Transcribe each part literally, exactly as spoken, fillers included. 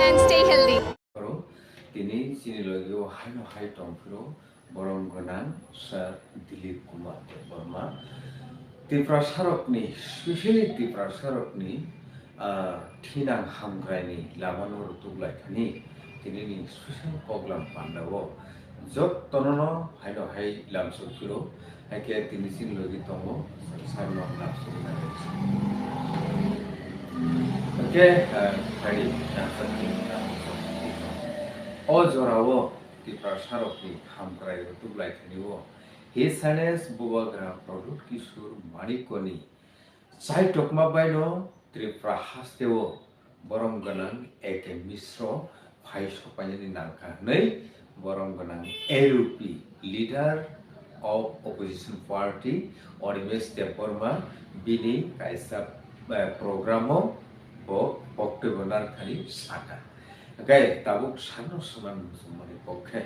And stay healthy. Oro tini chini logi o haino hai tongphiro borom gwnang Sir Dilip Kumar Debbarma. Tripura sarokni, specially Tripura sarokni, ah, thinang hamkraini lamano rutuk lai thani tinini special program pandao jottono haino hai lamsok phiro. Haikhe tini chini logi tongo, sarno lamsok nai. Haikhe, ah, hai lamsok. O jorao Tripura sarokni hamkrai rutuk lai thani o His Highness Bubagra Pradyut Kishore Manikyani chaitokma baino Tripura hasteo borom gwnang A K Misro phai sopainani nangkha hwnwi borom gwnang A U P, Leader of Opposition Party, Animesh Debbarma bini kaisa, eh, programo bo boktobyo narwkthani sakha. Hwnkhe tabuk sarno swmani muchungmani pokhe,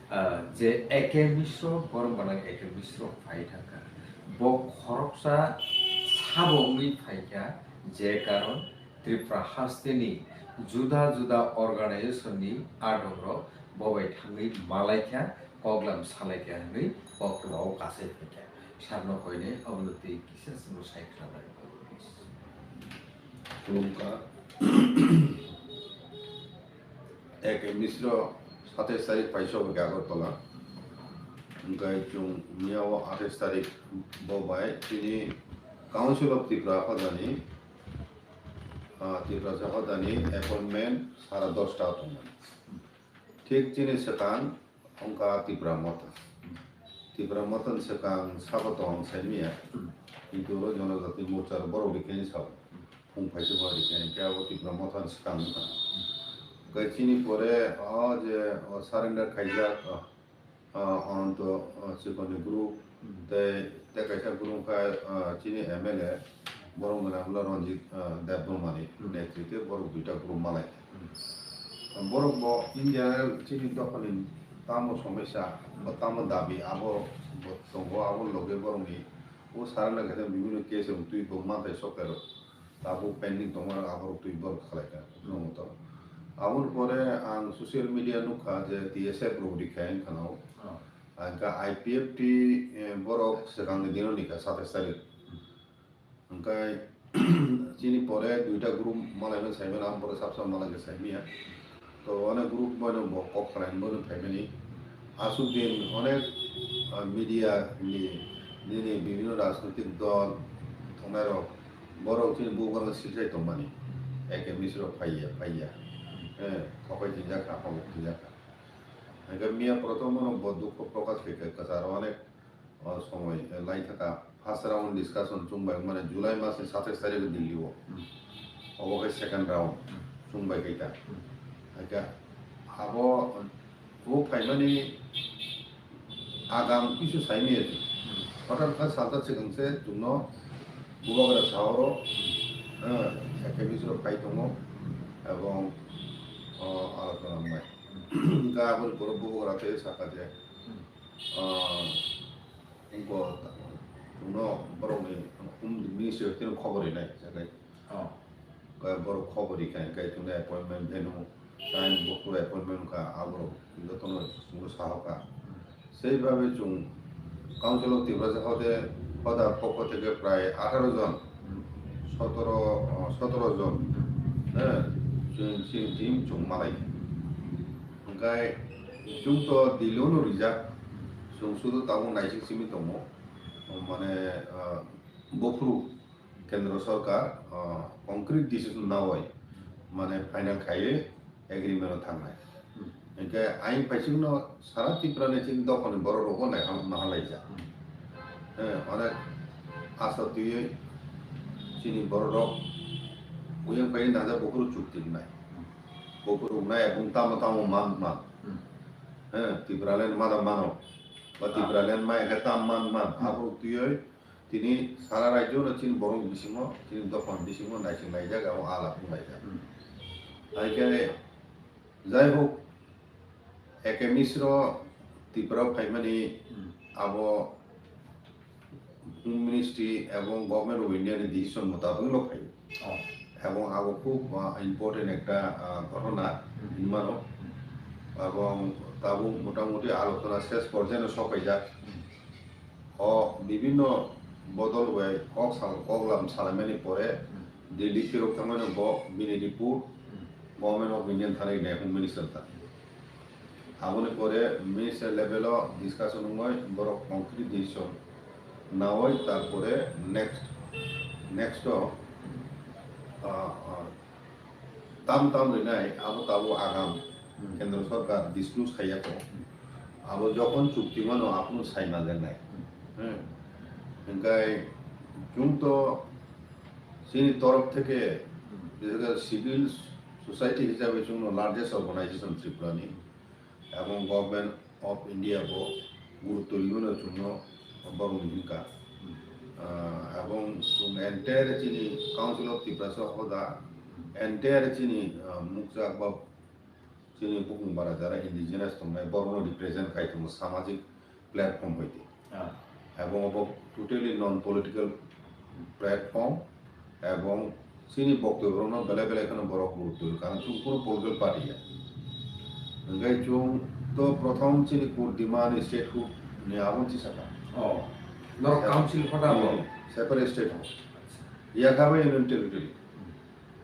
ah, je A K Misro, borom gwnang A K Misro phai thangkha. Bo khoroksa sabo wngwi phaikha, je karon Tripura hasteni juda juda organization ni adongrok bo bai thangwi malaikha, koklam salaikha hwnwi koktwmao kasai phaikha. Sarno koinai abono tei kisa chwngno sai khwlangna rwdi. Khulumkha. A K Misro satais tarik paisa hwnkhe Agartala. Hwnkhe chwng miyao atais tarik bo bai chini Council of Tripura hodani, ah, Tripura hodani appointment sara dosta tongmani. Thik chini swkang wngkha Tipra Motha. Tipra Motha ni swkang sabo tong saimanya. Kintu oro Jonojati Morcha rok borok rikhaini sao. Phung phaisukma rikhaini khe abo Tipra Motha ni swkang wngkha. Hwnkhe chini pore o je o surrender khaijak, o, o Ananto, o, Chikoni group, tei, tei kaisa group kha, o, chini M L A, borok ni nang Ranjit, o, Debbarma ni netrite borok duita group malai. Borok bo in general chini dophani tamo somosya, bo tamo dabi, abo bo tongo, abo loge borokni o sarana khe bibhinno case rok twi bo manthai software rok tabuk pending tongma rok aborok twi borok khlai kha, nungto. Aboni pore ang social media nukha je T S F rok rikha wngkha no. Hwnkhe I P F T, eh, borok swkangni dino nikha satais tarik. Hwnkhe chini pore duita group malaimani saimano, ang pore sab sab malai khe saimanya. To onek group boino bo kok khlainai boino phaimani. Aswk din onek, ah, media ni nini bibhinno rajnoitik dol thangnairok borok chini bubagrano silsai tongmani. A K Misro phaiya, phaiya. Eh, khopai tinjak kha, hamok tinjak kha. Hwnkhe miya prothom no bo dukho prokash khaikha kwcharo onek o somoi, eh, lai thaka first round discussion chwng bai mane July mas ni satais tarik o Delhi o. Hmm. Obo khe second round Hmm. chwng bai khaikha. Hmm. Hakhe abo o phaimani agam kisu saimaya chwng. Hmm. Hothat kha salsa swkang se chwngno bubagra sahoro, eh, A K Misro phai tongo ebong, o, alochona wngnai. Hmm. Hwnkhe aboni borok bubagra tei sakha je, Hmm. Ah, wngkha, chwngno borokni home ministry tino khobor rinai, jakhe. Oh. Khe borok khobor rikha, hwnkhe chwngno appointment venue, time, bukur appointment wngkha, aborok jotono chwngno sahoka. Sei babe chwng Council of Tiprasa hode hoda pokho theke prai atharo jon, Hmm. sotoro, ah, sotoro jon, Hmm. eh, chwng, chwng team chwng malai. Hwnkhe chwng to Delhi-o no rijak, chwng sudu tabuk naising simi tongo. Mane, ah, bophuru Kendra Sorkar, ah, concrete decision nawi, mane final khaiwi agreement-o thangnai. Hmm. Hwnkhe ayang paisikno sara Tripura ni chini dophani borok rokbo naihal-, nahalaijak. Hmm. Eh, onek asa twiwi chini borok rok uyang pai nangja bophuru chukti wngnai. Hmm. Bophuru wngnai ebong tamo tamo man man. Hmm. Eh, Tipraland mada mano. Ba Ah. Tipraland mai khe tam man man. Hmm. Abo twiwi tini sara rajyo no chini borok bisingo, chini dophani bisingo naising laijak, abo alap wng laijak. Hmm. Hai khe, jai hok, A K Misro Tripura phaimani Hmm. abo Home Ministry ebong Government of India ni decision mutabik no phai. Oh. এবং আবো খুব, আহ, important একটা, আহ, ঘটনা হিনমানো। এবং তাবো মোটামুটি আলোচনা শেষ পর্যায়ে সকাইজাক। O বিভিন্ন বদল bai kok sal-, koklam salaimani pore Delhi phirok thangmani bo bini report Government of India thani nai Home Minister ta. Aboni pore minister level o discussion wngwi borok concrete decision nawi, tarpore next, next o, ah, ah, tam tam rinai abo tabo agam kendro sorkar disclose khaiya ko. Abo jokhon chukti mano aphuru sai manjaknai. Hwnkhe chwng to chini torof theke, civil society hisabe chwngno largest organization Tripura ni. Ebong Government of India bo gurutto riwino chwngno borokni hinkha. Ah, ebong chwng entire chini Council of Tiprasa hoda, entire chini, ah, mukjak ba chini bukung bara jara indigenous tongnai borokno represent khai tongo samajik platform hoite. Ah. Ebong obo totally non political platform, ebong chini boktoi borokno belai belai kheno borok gurutto rw, karon chwng kunu political party ya. Hwnkhe chwng to prothom chini kur demand statehood ni abo tisaka. Oh. Norok council hoda bo? Hmm. Separate state ho. Yakha bai union territory.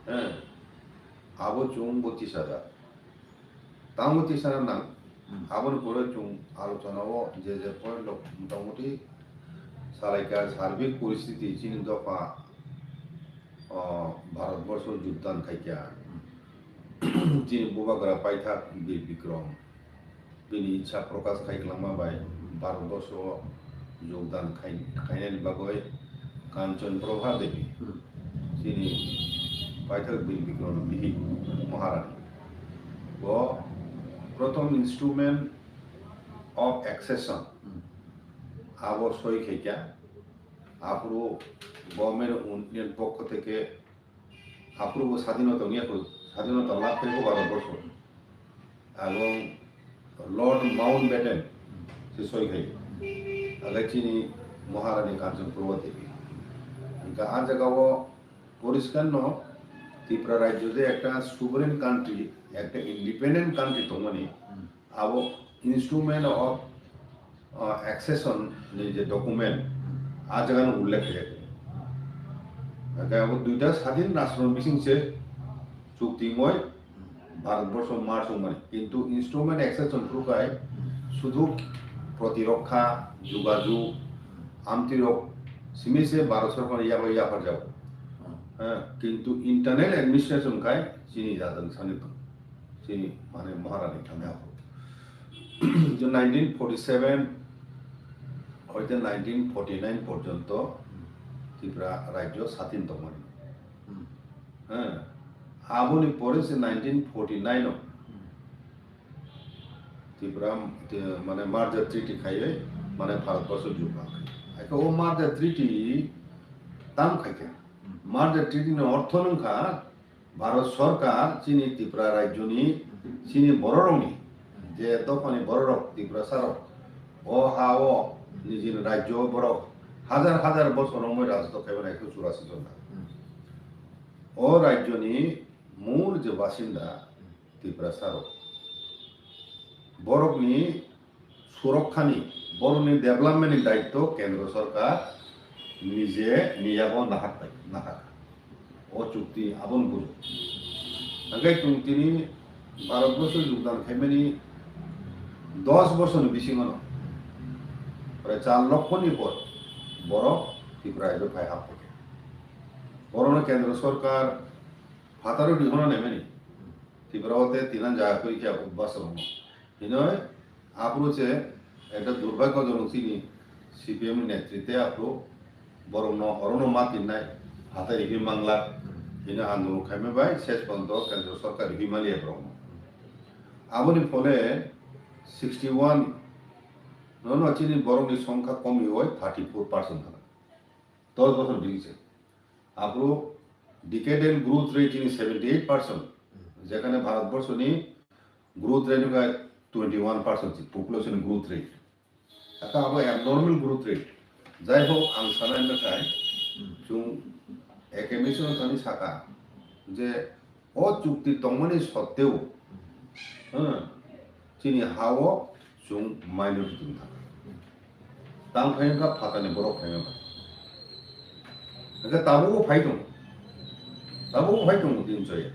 Hmm. Eh. Abo chwng bo tisajak. Tamo tisana nang, hmm, aboni pore chwng alochana o je je point rok motamuti salaikha, sarbik poristiti chini dopha, o, Bharatborsho jogdan khaikha. Hmm. Chini bubagra paithak Bir Bikrom bini ichha prokash khai kwlangma bai Bharatborsho o jogdan khai-, khainani bagwi Kanchon Prabha Devi, hmm, chini paithak Bir Bikrom bihik Maharani. Bo Prothom Instrument of Accession, hmm, abo soi khaikha. Aphuru Government of India pokho theke aphuru bo sadinota wngya kho, sadinota lab khai kho Bharatborsho. Ebong Lord Mountbatten se soi khai. Agai chini Maharani Kanchan Prabha Devi. Hingkha ah jaga o poriskar no Tripura rajyo je ekta sovereign country, ekta independent country tongmani, abo Instrument of, uh, Accession ni je document, ah jaga no ullekh khe. Hingkhe abo duita sadin rashtroni bising se chukti moi Bharatborsho march wngmani. Kintu Instrument Accession phuru khai sudhu protirokha, jugajug, amtwi rok simi se Bharat Sorkar ni yago yaphar jago. Heh, kintu internal administration khai chini jajak sani tong. Chini mane Maharani thangya ho. Je nineteen forty-seven hoite nineteen forty-nine porjonto Tripura rajyo sadin tongmani. Hmm. Heh. Aboni pore se nineteen forty-nine o Tripura, te, mane merger treaty khaiwi, mane Bharatborsho jukha khai. Haikhe o merger treaty tam khaikha. Merger treaty ni ortho wngkha Bharat Sorkar chini Tripura rajyoni, chini bororokni, je dophani bororok, Tiprasarok, o ha o nijini rajyo borok hajar hajar bosor romwi rajotw khaimani ekso churasi jona. O rajyoni mul je basinda Tiprasarok. Borokni surokhani, borokni development ni daitto kendro sorkar nije ni yago nahak pai, nahak. O chukti aboni bujo. Hingkhe chwng tini Bharatborsho jogdan khaimani dos bosorni bisingono prai char lokkoni por borok Tripura rajyo phai hapkha. Borokno kendro sorkar phataro rihorna naimani. Tripura o te tinan jaga kwrwi khe Udbasrokno. Hinoi aphuru se ekta durbhagyojonok chini C P M ni netritwe aphuru borokno orono ma tinnai hatai rihwi manglak. Hino andolon khaima bai ses porjonto kendro sorkar rihwi manliya borokno. Aboni phole sixty one nono chini borokni songkha komiwi thirty four percent thangkha. Dos bochor bini se. Aphuru decadal growth rate chini seventy eight percent. Jekhane Bharatborsho ni growth rate wngkha twenty one percent se, population growth rate. Aka abo abnormal growth rate. Jai hok, ang sana hwnba khai, chwng academic no thani saka, je o chukti tongmani sotteo, hmm, chini ha-o chwng minority wng thang. Tang phai wngkha phatani borok phai wngkha. Hingkhe tabukbo phai tong. Tabukbo phai tongo din chaya.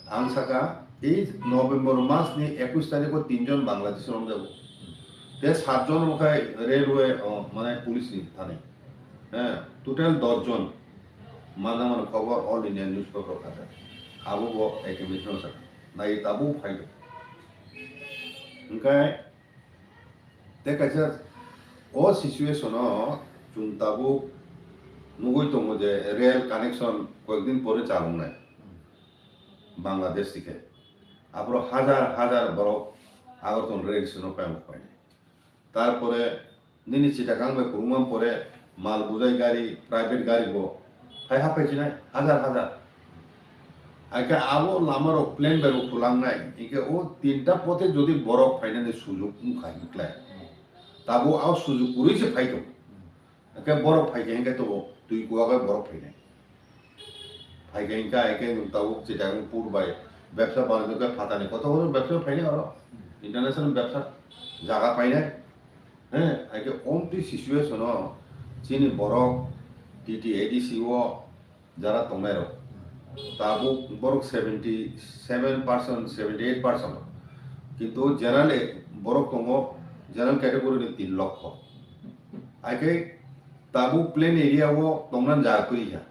Ang saka, ei November mas ni ekush tarikh o tinjon Bangladesh romjago. Te satjon wngkha railway, o, mane police ni thani. He, total dos jon. Mada mani khobor All India newspaper o kha. Abo bo ekemit no saka. Nai tabuk phai tong. Hingkhe Te kaisa o situation o chwng tabuk nugwi tongo je rail connection koyekdin pore chalungnai Bangladesh thike. Aphuru hajar hajar borok Agartala rail station o paimok painai. Tarpore nini Chittagong bai kwbangma pore mal bujai gari, private gari bo phai ha phai sinai hajar hajar. Haikhe abo lama rok plain bai bo kwlangnai, hinkhe o tinta pothe jodi borok phainani sujuk wngkha hinkhlai. Tabuk o sujuk kwrwi se phai tong. Hinkhe borok phaikhe hinkhe to twi kuwagwi borok phainai. Phaikhe hinkhe, hinkhe nwng tabuk Chittagong pur bai bebsa banajak khe phatani kotor kotor bebsa phainai oro. International bebsa jaga painai. He, haikhe omtwi situation o chini borok T T A D C o jara tongnai rok. Tabuk borok seventy seven percent, seventy eight percent. Kintu general borok tongo, general category ni tin lokho. Haikhe tabuk plain area o tongna jaga kwrwi kha.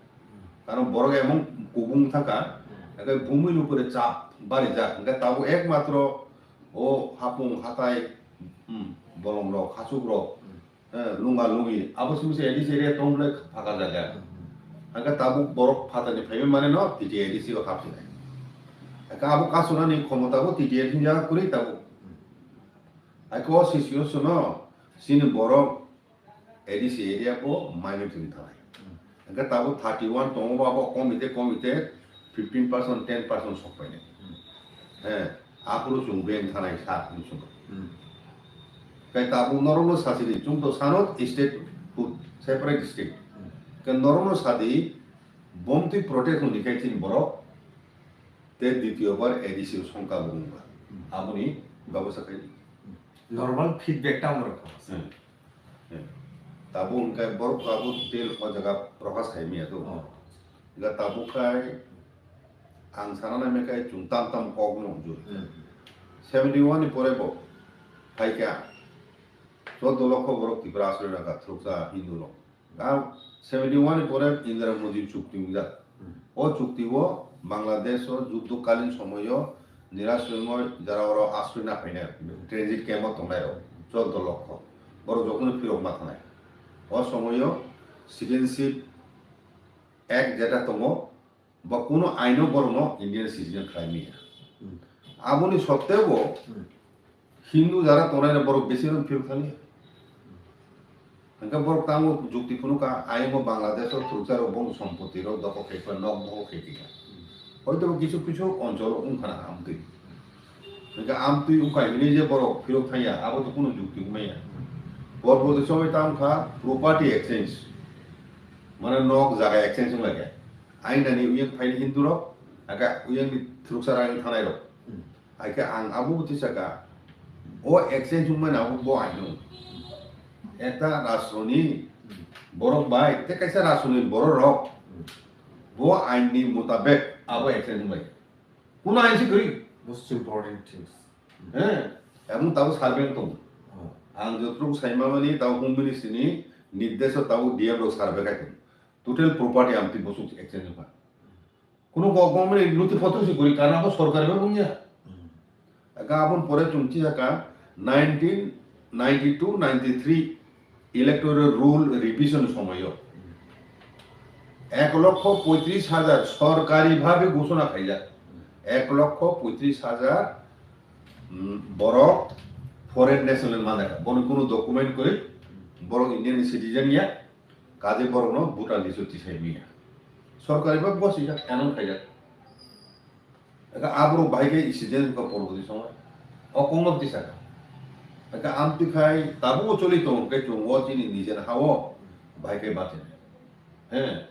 Karon borok emon kubung thangkha, haikhe bumui nupore chap barijak. Hinkhe tabuk ekmatro o hapung hatai, hmm, bolong rok, hachuk rok, eh, lunga lungi, abo simi se A D C area tong bwlai phakarjak ya. Hingkhe tabuk borok phatani phaiwi mani no T T A D C o hapsinai. Hingkhe abo kasunani khomota bo T T A D C ni jaga kwrwi tabuk. Hingkhe o situation o chini borok A D C area bo minority ni thanai. Hingkhe tabuk thirty one tongo bo abo kom ite kom ite fifteen percent, ten percent sok painai. He, aphuru chwng beng thanai sa hinwi chwng. Hmm. Kai tabuk norokno sasidi, chwng to sano state hood, separate state. Hmm. Kai norokno sadi, bomtwi protest hwnwi kai chini borok, te ditiyo bar A D C o songka bo wngkha. Hmm. Aboni babosa khai. Normal feedback ta wngkha. Hmm. Hmm. Tabuk hwnkhe borok tabuk detail o jaga prokash khai manya to. Oh. Ga tabuk khai ang sana naimai khe chwng tam tam kok no hwnjui. Hmm. Seventy one ni pore bo phaikha. Choddo lokho borok Tripura asroi rwkha, thwrwksa Hindu rok. Ga seventy one ni pore Indira Modi chukti wngjak. Hmm. O chukti o Bangladesh o juddo kalin somoy o nirasroi wngwi jara oro asroi na phainai, transit camp o tongnai rok, choddo lokho. Borok jokhon phirok ma thanai. O somoy o Citizenship Act jeta tongo, ba kuno aino borokno Indian citizen khlai manya. Hmm. Aboni sotteo Hmm. Hindu jara tongnai borok besi rok phirok thani. Hingke borok tango jukti phunukha, ayongo Bangladesh o thwrwksa rok bono sompoti rok doko khaikha, nok bohol khaikha. Hoito bo kisu kisu onchol wngkha na amtwi. Hingke amtwi wngkha hinwi je borok phirok thangya, abo to kuno jukti wngmaya. Porbo de sobai tamo kha property exchange. Mane nok jaga exchange wnglaikha. Ainani uyang phaini Hindu rok, aka uyang ni thwrwksa rang thanai rok. Hmm. Haikhe ang abo bwtwi saka, o exchange wngmani abo bo aino. Ekta rashtroni borok bai tei kaisa rashtroni borok rok bo ain ni mutabek abo exchange wngbai. Kuno ain se kwrwi. Most important things. He, emon tabuk survey wng tongo. Oh. Ang jototrok saimamani tabuk Home Ministry ni nirdesh o tabuk D M rok survey khai tongo. Total property amtwi bosuk exchange wngkha. Kuno go-, government ni noti potro se gori, karon abo sorkari bai wngya. Hmm. Aka aboni pore chwng tisa ka nineteen ninety-two ninety-three electoral rule revision somoyo Hmm. ek lokho poitris hajar sorkari bhabe ghoshona khaijak. Hmm. Ek lokho poitris hajar, mm, borok foreign national manjak. Bono kuno document kwrwi, borok Indian citizen ya. Kaje borokno Bhutan ni chuti sai manya. Sorkari ba bosi jak, canon khaijak. Eka aborok bahai khe student wngkha porbo ni somoi. O kongno tisa kha. Eka amtwi khai tabuk o choli tongo khe chwng o chini nijer ha o bahai khe bachai. He.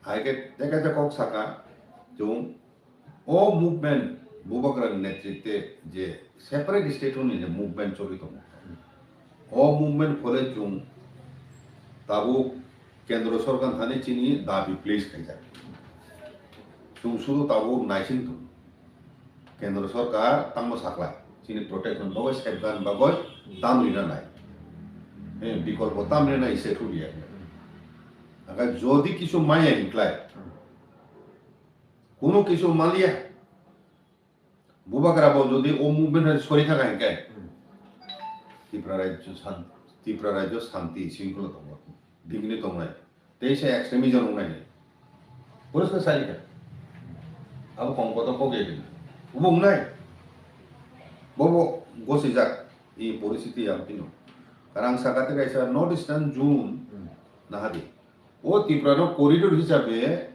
Hai khe tei kaisa kok saka, chwng o movement, Bubagra ni netritwe je separate state ni je movement choli tongo. O movement phole chwng tabuk Kendra Sorkar thani chini dabi place khaijak. Chwng sudu tabuk naising tongo. Kendra Sorkar tamo saklai, chini protection bagwi, safeguard bagwi tam rina nai. Eh, bikolpo tam rina nai se thuliya. Aga jodi kisu maya hinklai, kuno kisu maliya. Bubagra bo jodi o movement hai sori thaka hinkai, Tipra rajyo san-, Tipra rajyo santi singkulo tongo, bigni tongnai. Tei se extremism wngnai ni. Police khe sai kha. Abo kong kotor kok ya khe. Ubo wngnai. Bobo gosijak i poristiti yang tino. Karang saka te kaisa North Eastern Zone nahadi. O Tripura no corridor hisabe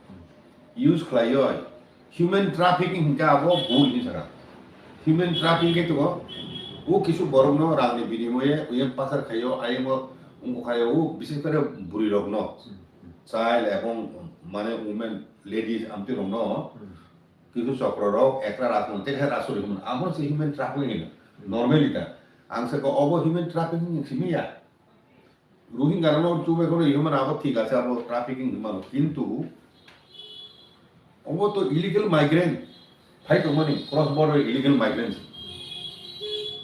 use khlaioi. Human trafficking hinkhe abo bul hinwi sakha. Human trafficking khe tongo, o kisu borokno rangni binimoye uyang pasar khaio, ayemo wngkha khaio, o bises kore bwrwi rokno, child ebong mane women, ladies amtwi rokno kisu chokro rok ekra rak tei khe rak sori hwnwi, amo se human trafficking hino normally ta. Ang sakha obo human trafficking simi ya. Rohingya rokno chubai kheno humano abo thik ase, abo trafficking humano, kintu obo to illegal migrant phai tongmani, cross border illegal migrant.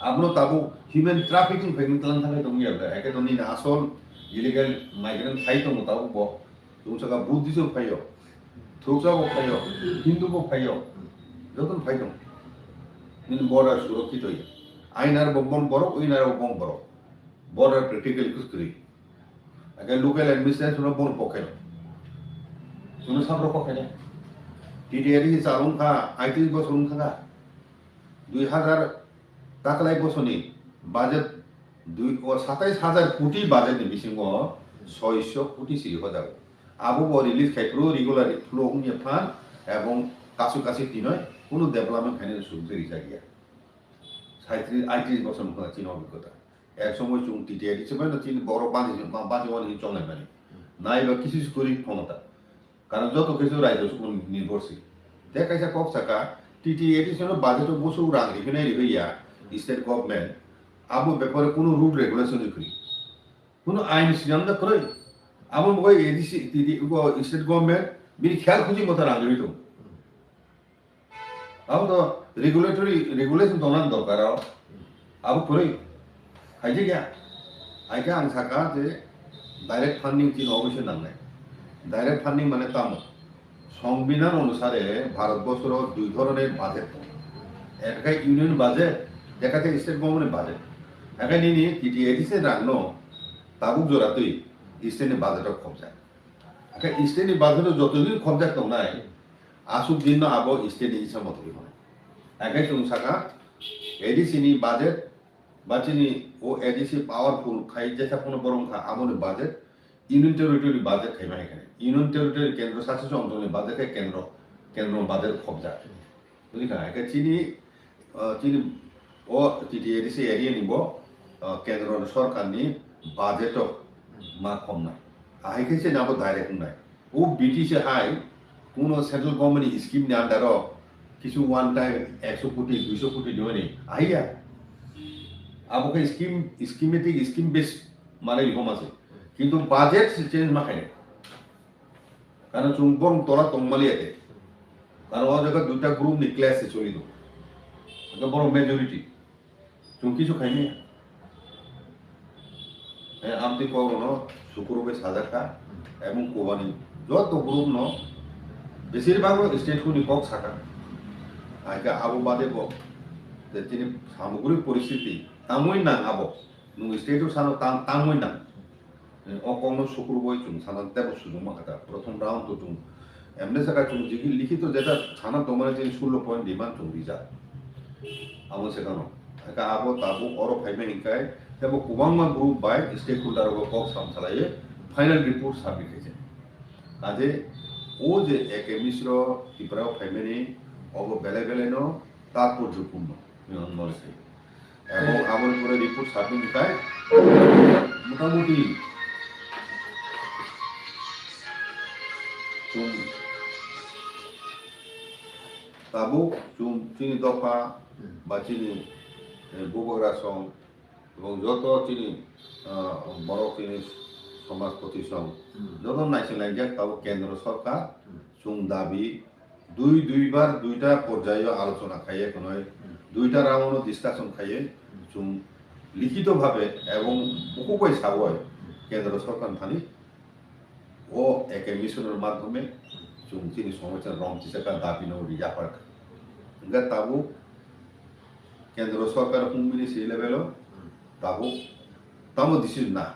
Abono tabuk human trafficking phai tlang thangwi tongya, eke to nini asol illegal migrant phai tongo tabuk bo. Chwng saka Buddhist bo phaio, Thuksa bo phaio, Hindu bo phaio, jotono phai tongo. Nini border surokkito ya. Ainar bo bon borok, uinar bo bon borok. Border practical kwrwi. Ake local administration no bon pokheno. Chwngno sabro pokheno. T T A D C chalung kha, aitris bosor wng kha. Dui hazar taklai bosoni budget dui, o satais hazar koti budget ni bisingo soiso koti siri hojago. Abo bo release khai phuru regular flow wngya phan ebong kasu kasu tinoi kunu development khainani sujuk twi rijak ya. Saitris, aitris bosor wngkha chini obhiggota. Ek somoi chwng T T A D C bai no chini borok bani, bani wani chongnai mani. Naiba kisu kwrwi khomota. Karon joto kisu rajyo sukun nirbhorshil. Tei kaisa kok saka, T T A D C no budget o busu rang rihwnai rihwi ya, state government, abo bepare kunu rule regulation rikwi. Kunu ain sinam da kwrwi. Abo bo A D C, T T, bo state government, bini khel khuji mota rang rihwi tongo. Abo to regulatory, regulation tongna dorkar o. Abo kwrwi. Khaijak ya. Hai khe ang sakha je direct funding chini oboisoi nangnai. Direct funding mane tamo? Songbidan onusare Bharat borsoro dui dhoroner budget tongo. Ekta khe union budget, ekta khe state government budget. Ekta nini T T A D C rangno tabuk jora twi state ni budget o khobjak. Akhe state ni budget o joto din khobjak tongnai, aswk din no abo state ni isa moto ri hwnwi. Akhe chwng sakha, A D C ni budget, ba chini o A D C powerful khai jesa phano borok wngkha, aboni budget, Union Territory ni budget khaima hai khe. Union Territory kendro sasito onchol ni budget khe kendro, kendro ni budget khobjak. Buji kha, hai khe chini, ah, chini o T T A D C area ni bo, ah, kendro ni sorkar ni budget o ma khomnai. Ahai khe se abo direct wngnai. O B T C hai kuno central government ni scheme ni under o kisu one time ekso koti, duiso koti diwani. Ahai ya. Abo khe scheme, schematic, scheme based mane rihoma se. Kintu budget se change ma khainai. Karon chwng borok tola tongmaliya de. Karon o jaga duita group ni clash se choli do. Aka borok majority. Chwng kisu khaimaya. Eh, amtwi kok rono sukuru bai sajak kha. Ebong kubani joto group no besir bhag no state ni kok saka. Aka abo bade bo. Je tini samugri poristiti tamoi nang abo. Nung state o sano tam, tamoi nang. Eh, o kokno sukru bai chwng sana tebo sujuma kha ta. Prothom round to chwng. Emne saka chwng jigi likhito jeta sana tongmani chwng sullo point demand chwng rijak. Abo se kano. Aka abo tabuk oro phaima hinkai tebo kwbangma group bai stakeholder rok kok sam salaiwi final report submit khaijak. Kaje o je A K Misro Tripura o phaimani obo belai belai no tatporjopurno. Ang mole sai. Abo, aboni pore report submit khai. Motamuti. Tabuk chwng chini dopha ba chini, eh, bubagra song ebong joto chini, ah, borok chini somajpoti song joto naising laijak tabuk kendro sorkar chwng dabi dui duibar duita porjayo alochona khaiye khwnwi duita round o discussion khaiye chwng likhito bhabe ebong bukhuk bai sawi kendro sorkar thani o eke mission er madhyome chwng chini somosya rom tisaka dabi no ri yapar kha. Hwnkhe tabuk kendro sorkar hwnmini se level o tabuk tamo decision na.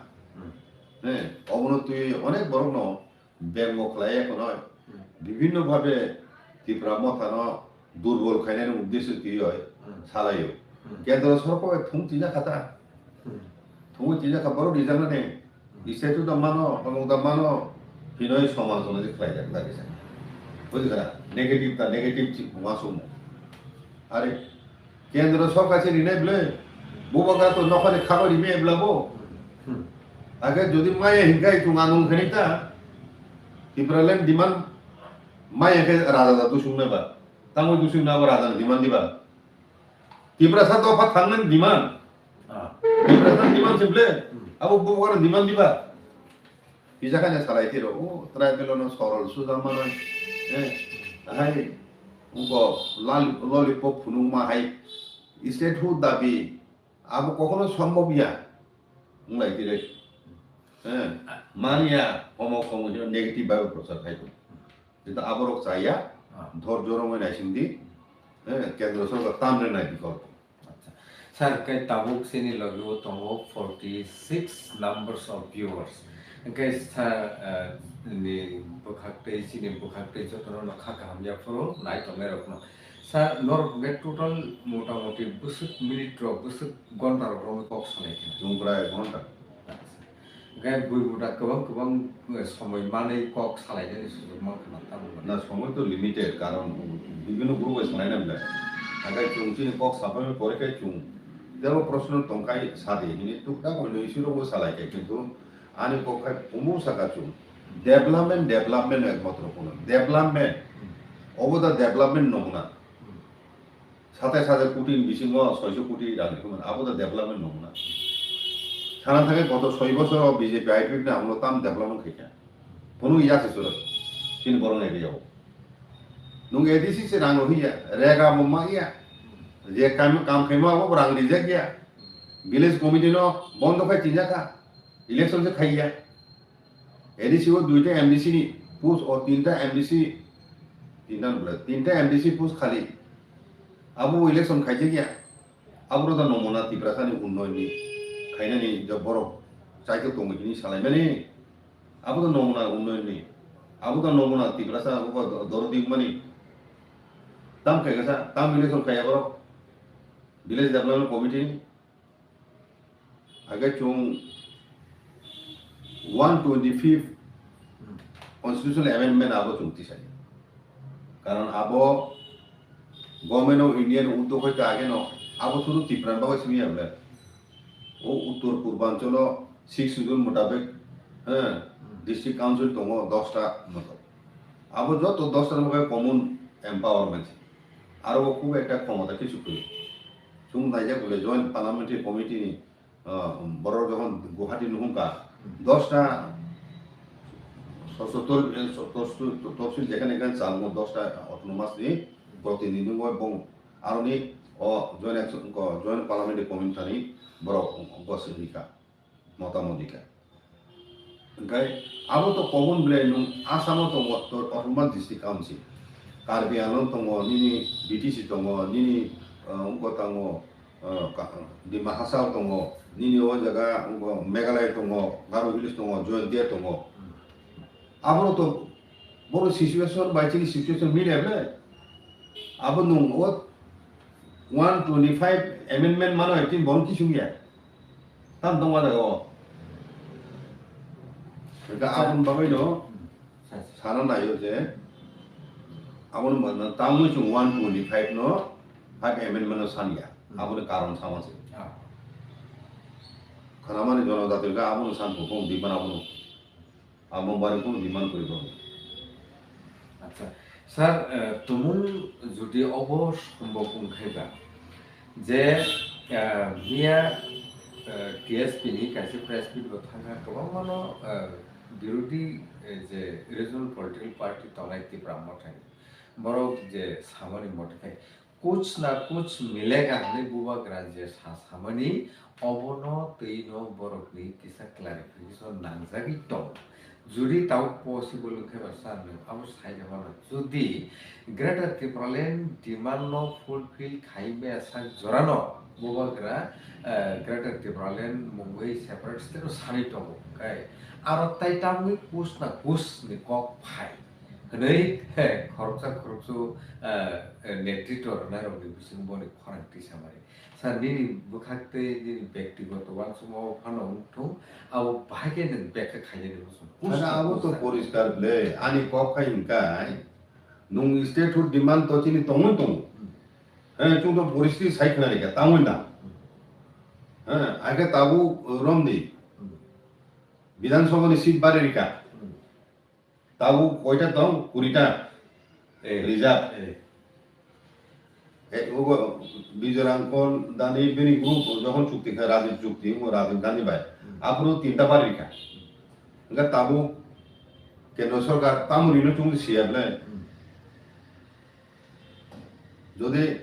He, obono twi onek borok no beng mo khlai ya kono bibhinno bhabe Tipra motha no durbol khainani uddesho twi oi salaio. Kendro sorkar thung tija khata. Thungwi twijak kha borok rijak nani. Statue da mano, omok da mano, hinoi soman sono je khlaijak da kisa. Bujikha? Negative ta negative chi uansukmung. Are, kendro sorkar se rinai bwle, bubagra to nokhani khagwi rimai bwla bo. Age jodi maya hinkai chwng anung khani ta, Tipraland demand maya khe raja da dusung nai ba. Tamo dusung na ba raja ni demand diba. Tiprasa dopha thangnani demand. Ah. Tiprasa demand simple. Hmm. Abo bubagra demand diba. Kisa khaina salai tiro. O tribal no sorol suja manai. Eh, hai, uko lal-, lollipop phunukma hai. Statehood dabi. Abo kokhono sombhob ya. Wnglai tire. Eh, manya, omok somok hino negative bai prochar khai. Kintu aborok chaya, ah, dhorjo romwi naising di, eh, kendro sorkar tamre nai bikolpo. Acha. Sir, kai tabuk chini logi o tongo forty six numbers of viewers. Hingke sir, eh, ni bwkhak tei chini bwkhak tei jotono no kha kaham yaphuru nai tongnai rokno. Sir, norok hingke total mota moti bwswk minute rok, bwswk gonta rok romwi kok salai khe? Chwng bwrai gonta. Acha. Hingke bui buda kwbang kwbang, eh, somoi manwi kok salainani sujuk mankha na, tamo na? Na, somoi to limited, karon bibhinno group bai salaina belai. Hingke chwng chini kok sapai pore khe chwng tebo proshno tongkhai sadi hini tuktak hwnwi isi rokbo salai khe, kintu ani kok khai kumbung saka chwng development, development ekmatro kuno development. Obo da development nongna. Satais hajar koti ni bisingo soiso koti rang rikhuman, abo da development nongna. Sana thangkhe goto soi bosor o B J P I P F ni amolo tam development khaikha. Phunuk ya se sura, chini borok ni area o. Nung A D C se rang rwhiya, rega bo ma ya. Je kam, kam khaima abo rang rijak ya. Village committee no bondo khai tijak kha. Election se khaiya. A D C o duita M D C ni post, o tinta M D C, tinta bwle, tinta M D C post khali. Abo election khaijak ya. Abo da nomona Tiprasa ni unnoyon ni khainani je borok chaito tongwi hini salaimani. Abo da nomona unnoyon ni. Abo da nomona Tiprasa abo do-, doro dingmani. Tam khaikha sa, tam election khaiya borok. Village Development Committee ni. Age chwng one twenty-fifth constitutional amendment abo chwng tisai. Karon abo Government of India ni uddog hoite age no abo suru Tipra bagwi simi ya bole. O Uttor Purbanchalo six schedule mutabek, eh, district council tongo dosta moto. Abo joto dosta ni bagwi common empowerment. Aro o khub ekta khomota kisu kwi. Chwng naijak bole Joint Parliamentary Committee ni, ah, borok jokhon Guwahati nuhung kha, dosta sostotor, eh, sostotor, topsil jekhane jekhane chalmo dosta autonomous ni protinidhi wng bong aroni o Joint Action, ko Joint Parliamentary Committee thani borok gosini kha. Motamot hwnkhe. Hwnkhe abo to common belai nwng Assam-o tongo, to autonomous district council. Karbi Anglong tongo, nini B T C tongo, nini, uh, wngkha tongo, uh, ka-, Dima Hasao tongo, nini o jaga wngkha Meghalaya tongo, Garo Hills tongo, Jaintia tongo. Abono to boro situation bai chini situation mile ble. Abo nwng o one twenty-five amendment mano hai tin bono kisung ya. Tam tong ma jaga o. Ga abon bagwi no sana nayo je abon manna tamwi chung one twenty-five no five amendment no san ya. Aboni karon sama se. Khana mani jono jati ga abon san ko kong di mana abon. Amo bari kunu demand kori bang. Sir, eh, tumung jodi obo sombok wngkhaiba, je, eh, miya, eh, T S P ni kaisa press meet bo thangkha, kwbangmano, eh, birodhi, eh, je regional political party tongnai Tipra Mothani, borok je samani mote khai, kuch na kuch milega hwnwi bubagra je sa samani, obono twino borokni kisa clarification nangjagwi tongo. Jodi tabuk possible wngkhe ba sir, nwng abo saina mano. Jodi Greater Tipraland demand no fulfill khai maya sak jorano bubagra, eh, Greater Tipraland mungwi separate state o sanwi tongo. Kai aro tai tamwi kuch na kuch ni kok phai. Hwnwi, he, khoroksa khoroksa, eh, eh, netritw rwnairokni bisingo boni khorang tisamani. Sir, nini bwkhak tei nini bektigoto uansukma o phano wng thung, abo bahai khe nwng bekha khainani muchung. Sir, abo to poriskar ble, ani kok khai hwnkhai, nwng statehood demand to chini tongwi tongo. Hmm. He, chwng to poristiti sai khwnarikha, tangwi na. Hmm. He, akhe tabuk romdi. Hmm. Bidhan Sabha ni seat bari rikha. Hmm. Tabuk koita tong? Kurita. Eh. Reserve. Eh. Eh, obo Bijoy Rangkhol dani bini group jokhon chukti kha, Rajiv chukti, obo Rajiv Gandhi bai. Hmm. Aphuru tinta bari kha. Hwnkhe tabuk kendro sorkar tamoni no chwng siya ble. Hmm. Jodi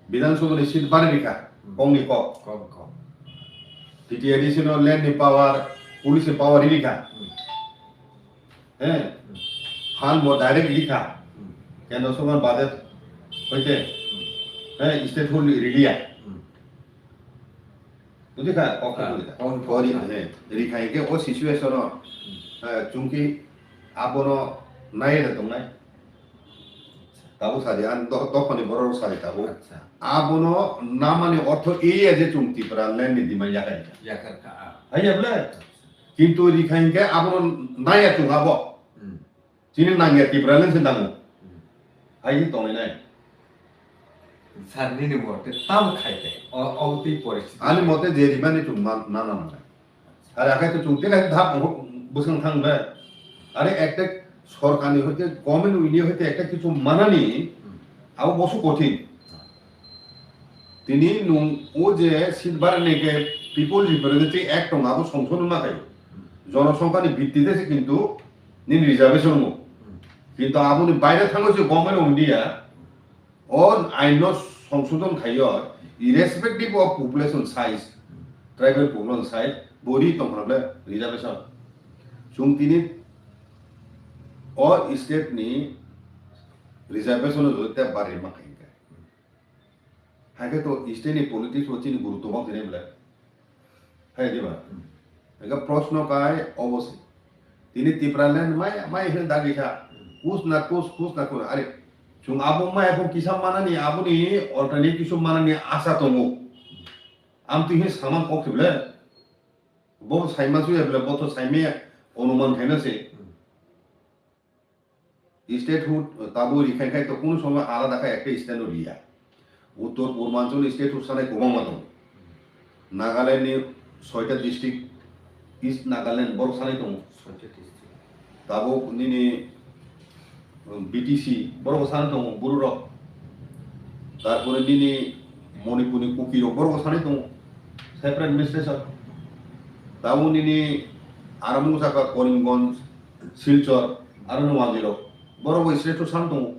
Bidhan Sabha ni seat bari rikha, hmm, kok ni kok. Kok, kok. T T A D C no land ni power, police ni power rikha. Hmm. He? Hmm. Fund bo direct rikha. Hmm. Kendra sorkar budget hoite. Hmm. He, statehood ni rikya. Hmm. Bujikha, kok kha, ah, bujikha. Kok kha. Kori, he, rikha hingke o situation o, hmm, eh, chungki abono nai da tongnai. Tabuk sadi, ang do-, dophani borok sadi tabuk. Acha. Abono namani ortho iya je chwng Tipra land ni demand yakarkha. Yakarkha, ah. Haiya ble? Kintu rikha hingke abono naiya chwng abo. Hmm. Chini nangya Tipra land se nango. Hmm. Hai tongnai nai. Sir, nini mote tamo khai te? O, o twi poristiti. Ani mote je rimani chwng man-, nana nangnai. Are akai to chwng tei kaisa dhap bwswng thang le. Are ekta sorkarni hoite, government of India hoite ekta kichu manani, hmm, abo bosu kothin. Tini nwng o je seat barani ke People Representative Act tong abo songsodon ma khai. Hmm. Jonosongkhani bitti de se kintu nini reservation mo. Hmm. Kintu aboni baire thango se government of India, o ain no songsodon khaio, irrespective of population size, tribal population size, bori tongkhorokle reservation. Chwng tini o state ni reservation o jodi tei bari ma khainka. Haikhe to state ni politics o chini gurutto bang tini bwle. Hai diba? Hmm. Ega proshno kai obosi. Tini Tipraland mai, mai hwn dagi kha. Hmm. Kus na kus, kus na kus. Are, chwng abo mai abo kisa manani, aboni alternate kisu manani asa tongo. Am twi hin saman kok khible. Bo saima suya ble, bo to saime onuman khaina se. Hmm. Statehood tabuk rikha khai to kunu somoy alada khe ekta state no riya. Uttor Purbanchal statehood sanai kwbangma tongo. Nagaland ni soita district, East Nagaland borok sanai tongo. Soita district. Tabuk nini, um, B T C borok sanai tongo, Bru rok. Tarpore nini Manipur ni Kuki rok borok sanai tongo. Separate administration. Tabuk nini aramung saka Karimganj, Silchar, aro no mandirok, borok bo state o san tongo.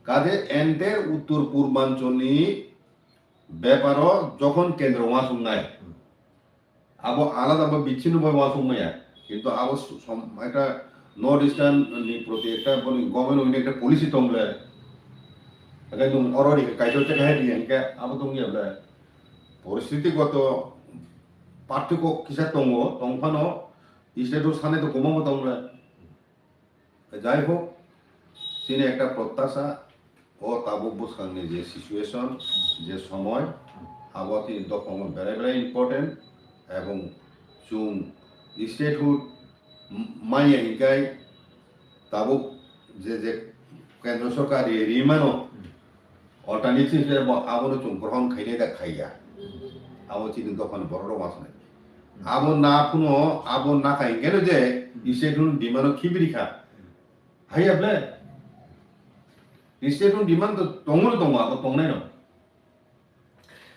Kade entire uttor purbanchal ni beparo jokhon kendro uansuknai, abo alada bo bichino bai uansuk maya. Kintu abo som-, ekta North Eastern ni proti ekta boni government ni ekta policy tong le. Ekta nung oro ni kaisa te kahai di hingke abo tong ya ble. Poristiti goto parthoko kisa tongo, tong phano state o sanai to kwbangma tong le. Jai hok, chini ekta protyasha, o tabuk bwskangni je situation, je somoy, abo chini dophango berai berai important, ebong chwng statehood m-, manya hinkai tabuk je, je kendro sorkar ri-, rimano, Alternative se bo abono chwng grohon khainai da khaiya. Abo chini dophani borok rok uansuknai. Abo na phuno, abo na khai hwnkhe no je, ise thun demand o khibiri kha. Haiya ble. State ni demand to tongo tongo, abo tongnai no.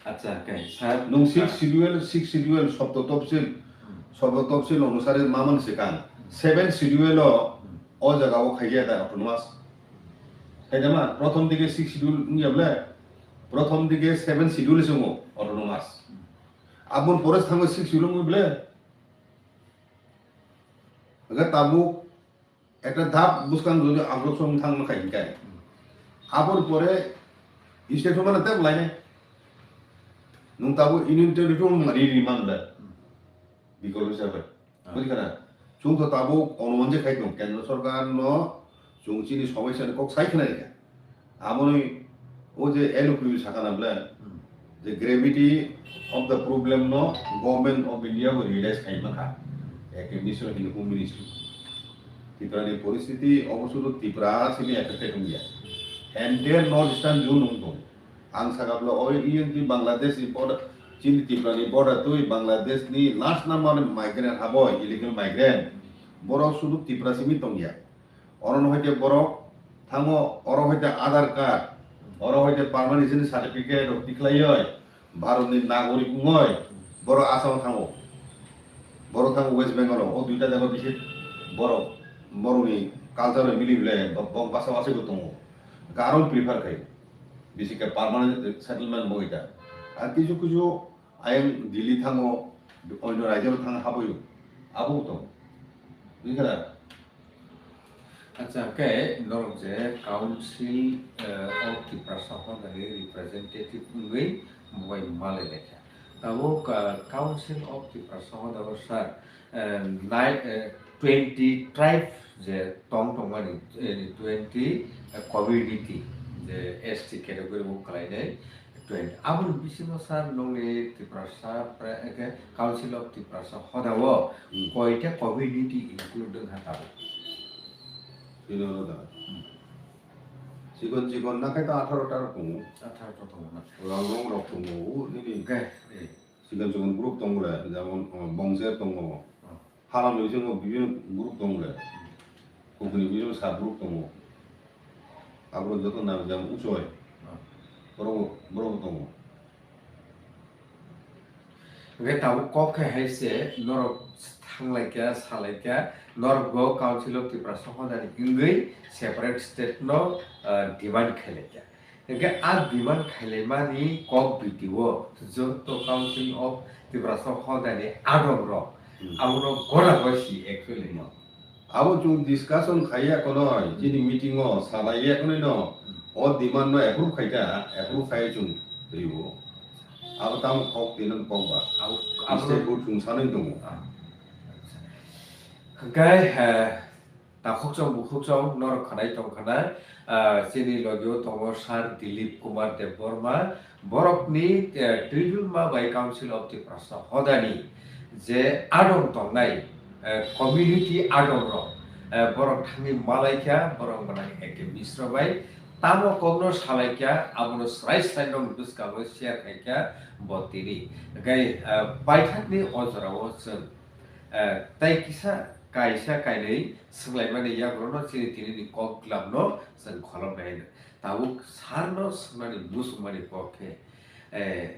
Acha, okay, sir. Nung six schedule, six schedule, sobdo topsil, sobdo topsil onusare maman sikang. Seven schedule o, o jaga o khaiya da autonomous. Khaidama, prothom dike six schedule wngya ble, prothom dike seven schedule se wngo autonomous. Abon pore thango six schedule wngwi ble. Aga tabuk ekta dhap bwskang jodi abroksong thangma khai hinkai. Abor pore state mana tep lainai. Nung tabuk Union Territory mung ri ri man da. Bikol hisabe. Bujikha na? Chwng to tabuk onuman je khai tong, Kendra Sorkar no chwng chini somosya ni kok sai khna rikha. Aboni o je N O P sakana ble, je gravity of the problem no Government of India bo realize khai mankha. Eke Mishra hini Home Ministry. Tripura ni poristhiti obo sudu Tripura simi affected wngya. Entire North Eastern zone wng tong. Ang sakha bwla oi E N T Bangladesh ni border, chini Tripura ni border twi Bangladesh ni last number ni migrant haboi, illegal migrant. Borok sudu Tripura simi tongya. Oro no hoite borok thango, oro hoite Aadhaar card, oro hoite permanent resident certificate rok tikhlaioi, Bharat ni nagorik wngoi borok Assam o thango. Borok thango West Bengal o, o duita jaga bisi borok, borok ni culture mili bile bo-, bo-, basa basi bo tongo. Karon prefer khai. Bisi khe permanent settlement bo ita. Ar kisu kisu ayang Delhi thango, oino rajyo thang haboyo. Abo to. Bikhala. Acha, khe norok je Council, eh, of Tiprasa Hodani representative wngwi mobile malai laikha. Tabuk, ah, Council of Tiprasa Hoda o sir, eh, nai-, eh, twenty tribe je tong tongmani, eh, twenty, eh, community je S T category o khlainai twenty. Aboni bisingo sir nongni Tiprasa pre-, eh, Council of Tiprasa Hoda o Hmm. koita community include wngkha tabuk? Bini ulo da. Hmm. Chikon chikon na khe to atharo ta rok tongo. Atharo ta tongo na. Rong rong rok tongo, u nini. Hwnkhe, eh. Chikon chikon group tongo le, jemon, oh, Bongser tongo. Oh. Hala ni bisingo bibinno group tongo le. Kokni bisingo sub group tongo. Abro joto nang jemon Uchoi. Oh. Borok, borok tongo. Hwnkhe tabuk kok khe hai se norok thanglaikha, salaikha, norok bo Council of Tiprasa Hodani wngwi separate state no, ah, demand khailaikha. Hwnkhe a demand khailaimani kok B T O joto Council of Tiprasa Hodani adong rok Hmm. abono gora goi si actually no. Abo chwng discussion khaiya kono, chini meeting o salaiya kono no, o demand no approve khaita, approve khai chwng ribo. Abo tamo kok tino kok ba. Abo, abo state board chwng sanwi tongo. Ah. Hwnkhe, eh, takhukchong bukhukchong norok khanai tongkha na, ah, chini logio tongo Sir Dilip Kumar Debbarma, borokni, eh, twidulma bai Council of Tiprasa Hodani je adong tongnai, eh, community adong rok, eh, borok thangwi malaikha, borok gwnang Eke Mishra bai tamo kokno salaikha, abono srai srai nok bwskango share khaikha bo tini. Hwnkhe, eh, paithakni o jorao chwng, eh, tei kisa kaisa kainwi swnglaimani yagrono chini tinini kok glamno chwng kholopnai hino. Tabuk sarno swngnani muchungmani kok khe, eh,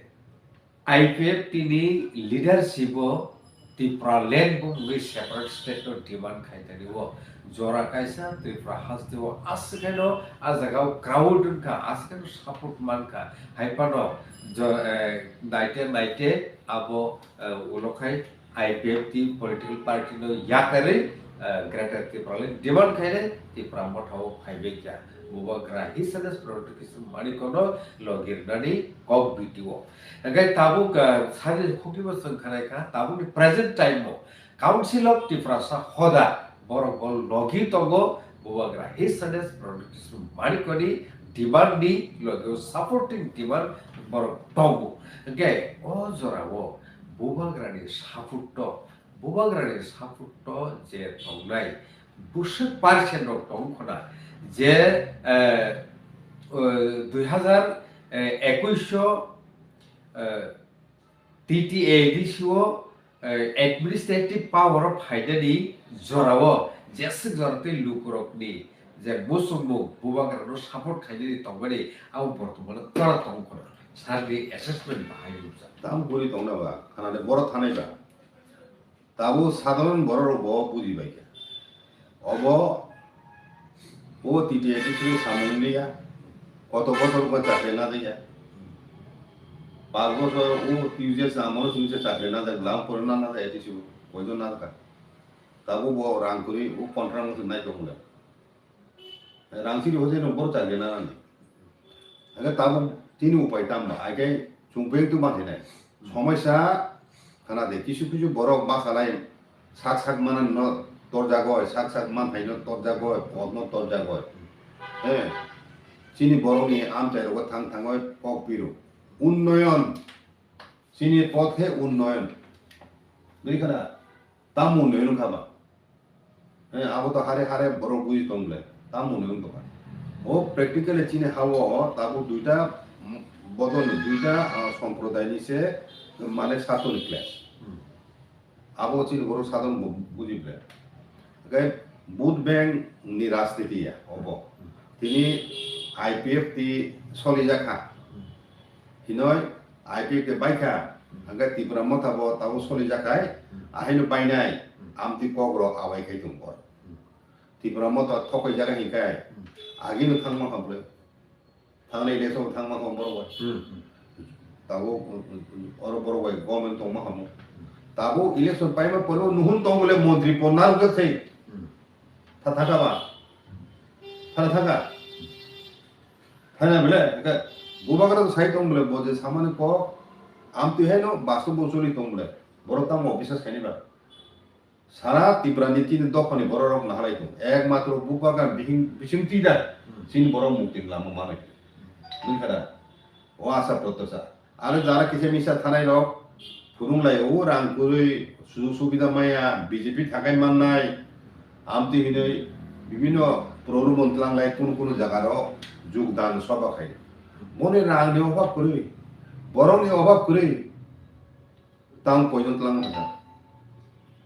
I P F T ni leadership o Tipraland bo wngwi separate state no demand khai tani o jora kaisa Tripura haste o aswk haino a jaga o crowd wngkha, aswk haino support mankha, hai phano jo-, eh, naite naite abo, eh, ulo khai I P F T political party no yakarwi, eh, Greater Tipraland demand khainai Tipra Motha o phaibai kha. Bubagra His Highness Pranab Kishore Manikya no logi rwnani kok B T O. Hwnkhe tabuk, eh, sari khuklibo chwng khanai kha, tabukni present time o Council of Tiprasa Hoda borok bo logi tongo, Bubagra His Highness Pranab Kishore Manikyani demand ni logi o supporting demand borok tongo. Hwnkhe o jorao Bubagrani support to, Bubagrani support to je tongnai bwswk percent rok tong khna je, eh, eh, dui hazar ekush o, eh, T T A D C o, eh, administrative power o phainani jorao jeswk jora tei lukurokni Je muchungmung bubagrano support khainani tongmani abo bortomano tora tong khwna. Sarni assessment bahai nukjak. Tamo guri tongna ba, khanani borok thanai ba. Tabuk sadharon borok rok bo buji bai kha. Obo o T T A D C samung liya, koto bosor ko chakri na diya. Pas bosor o T U J samung o chakri na diya, lam pore na na diya, A D C bo koijon na diya. Tabuk bo rang kwrwi o contract motwe nai tongmung le. Rang siri hoje no bor chakri na nani. Hake tabuk tini upai tamba, hake chwng pek tu ma khe nai. Somaisa khana de, kisu kisu borok ma salai sak sak manan no torjagoi, sak sak man thai no torjagoi, pot no torjagoi. He, chini borok ni amchai rogo thang thangoi kok piru. Unnoyon, chini pot he unnoyon. Bui khana, tam unnoyon kha ba. He, abo to hare hare borok buji tong le, tam mone wng tongkha. O practically chini ha-o tabuk duita, mm, bodol ni duita, ah, somprodai ni se, mane, satoni clash. Hmm. Abo chini borok sadon bu-, buji ble. Hwnkhe vote bank ni rajniti ya obo. Hmm. Tini I P F T solijak kha. Hmm. Hinoi I P F T bai kha, hmm, hwnkhe Tipra Motha bo tabuk solijak khai, hmm, ahaino bainai, hmm, amtwi kok rok awai khai tong bo. Hmm. Tipra Motha thokai jaga hinkai, hmm, agino thangma kha bwle. Thangnai election thangma kha borok bai. Hmm, hmm. Tabuk, um, um, um, oro borok bai government tongma kha mo. Hmm. Tabuk election paima pore nuhun tong bwle montri pon narwk jak sei. Hmm. Tha thaka ba? Tha thaka? Thana bwle, eka bubagra to sai tong bwle, bo je samani kok, amtwi haino bastob bo choli tong bwle. Borok tamo bisas khaini ba? Sara Tipra ni tini dophani borok rok nahalai tong. Ekmatro bubagra bihing, bising tida, hmm, chini borok mukti lama manwi. Nungkha da? O asa protosha. Aro jara kisa misa thanai rok phurung lai o, rang kwrwi, sujug subida maya, B J P thakai mannai, amtwi hinwi bibinno prolobon tlang lai kunu kunu jaga rok jugdan soba khai. Boni rang ni obhab kwrwi, borok ni obhab kwrwi, tang koijon tlang hasa,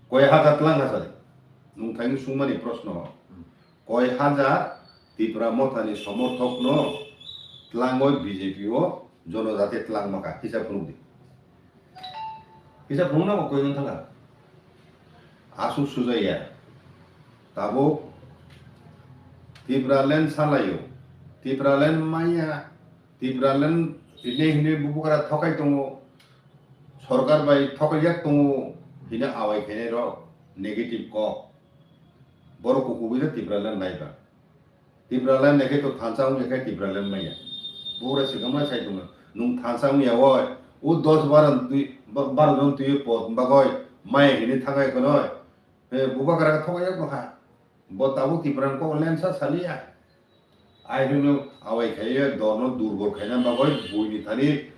koi hajar tlang hasa, nung thaini sungmani proshno. Koi hajar Tipra Mothani somorthokno tlangwi B J P o jonojati tlangma kha, hisab phunuk di. Hisab phunukna bo koi wng thangkha? Aswk sujaya. Tabuk Tipraland salaio. Tipraland maya. Tipraland hine hine bubagra thokai tongo. Sorkar bai thokai yak tongo. Hine awai khainai rok negative kok. Borok kukubuino Tipraland naiba. Tipraland naikhe to thansa wngya khe Tipraland maya. Bugra swkangma sai tongo. Nwng thansa wngya oi. O dos baro twi, ba-, baro jon twi pot bagoi maya hini thangai kono. He, bubagra thokai yak nokha. Bo tabuk Tipraland kok lensa saliya. Ai hino awai khaiye dorno durbol khaina bagoi buini thani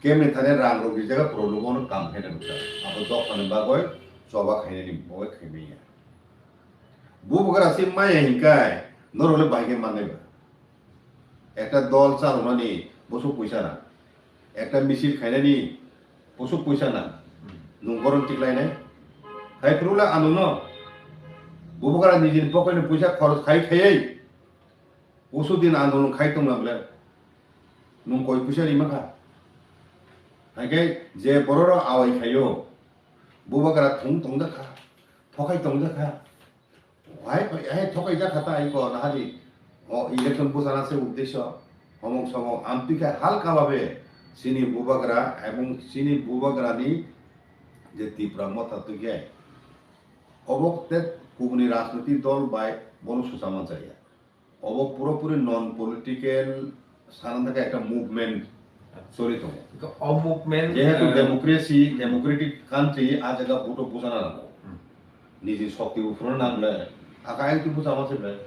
kemni thani rang rok rijak prolobono kam khaina nukha. Abo dophani bagoi choba khainani bagoi khaimaya. Bubagra se maya hinkai norok le bahai khe mannai ba. Ekta dol chalonani bosok puisa nang. Ekta misil khainani bosok puisa nang. Nwng borom tiklainai. Hai phuru le ano no. Bubagra nijini pocket ni puisa khorch khai khaiwi. Usu din andolon khai tongna bwle. Nwng koi puisa rima kha. Hai khe je borok rok awai khaio. Bubagra thung tongjakha. Thokai tongjakha. Hai, hai thokai jakha ta hai ko nahadi. O election bwsana se uddesyo. Homong somong amtwi khe halka babe chini bubagra ebong chini bubagra ni je Tipra Motha twi khe obo te kubuni rajniti dol bai bono susa manchaya. Obo puropuri non political sana thaka ekta movement choli tongo. O movement, jehetu eh, democracy, democratic country, a jaga vote o bujana nango. Hmm. Niji shokti uphuru nangle, aka ayang tu buja ma se ble.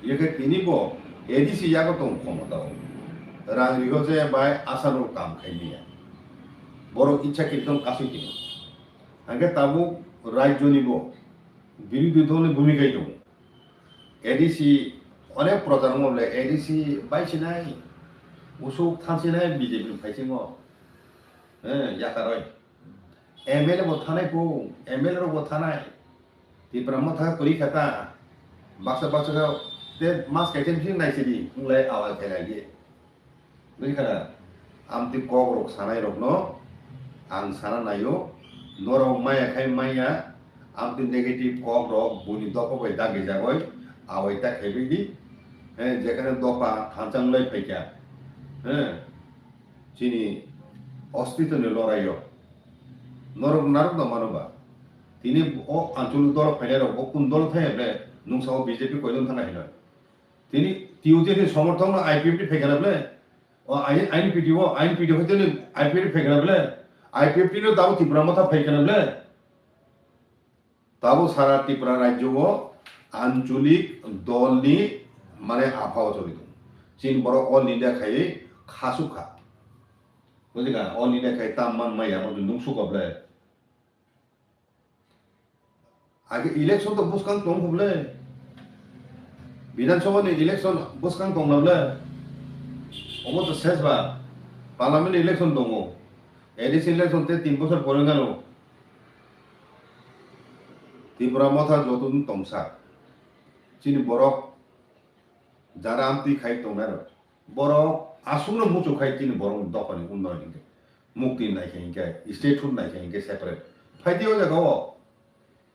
Yeke tini bo A D C yago tong khomota o. Rang rigo je bai asano kam khai niya. Borok ichha khe tong kasui tini. Hangke tabuk rajyo ni bo birodhi dol ni bhumika tongo. A D C onek prochar wngma ble A D C baisinai, usuk thansinai B J P phaisingo, eh, yakaroi. M L A bo thanai po, M L A rok bo thanai. Tipra Motha kwrwi kha ta, baksa baksa khe Te mas kaisa bising naisidi, wng lai awai khailai di. Buji khana? Amtwi kok rok sanai rok no ang sana naio, norok maya khai maya, amtwi negative kok rok buini dopha bai dagi jagoi, awai ta khaibai di. He, jekhane dopha thansa wng lai phaikha, he, chini ostitoni loraio norok narok no mano ba? Tini o anchalik dolo phainai rok bo kun dolo thai ble, nung sao B J P koijon thana hinoi. Tini T U J ni somorthok no I P F T phaikha na ble? O I-, I N P T o, I N P T o hai tini I P F T phaikha na ble? I P F T no tabo Tipra Motha phaikha na ble? Tabo sara Tripura rajyo o anchalik dol ni mane apha o choli tong. Chini borok all India khai khasuk kha. Buji kha? All India khai tam man maya bo nung suk ble. Age election to bwskang tong kho ble. Bidhan Sabha ni election bwskang tong na ble. Omo to ses ba. Parliament election tongo. A D C election te tin bosor pore gano. Tripura Motha joto tongsa. Chini borok jara amtwi khai tongnai rok. Borok aswkno muchuk khai chini borok dophani unnoi hinkhe. Mukti naikhe hinkhe, statehood naikhe hinkhe separate. Phaidi o jaga o.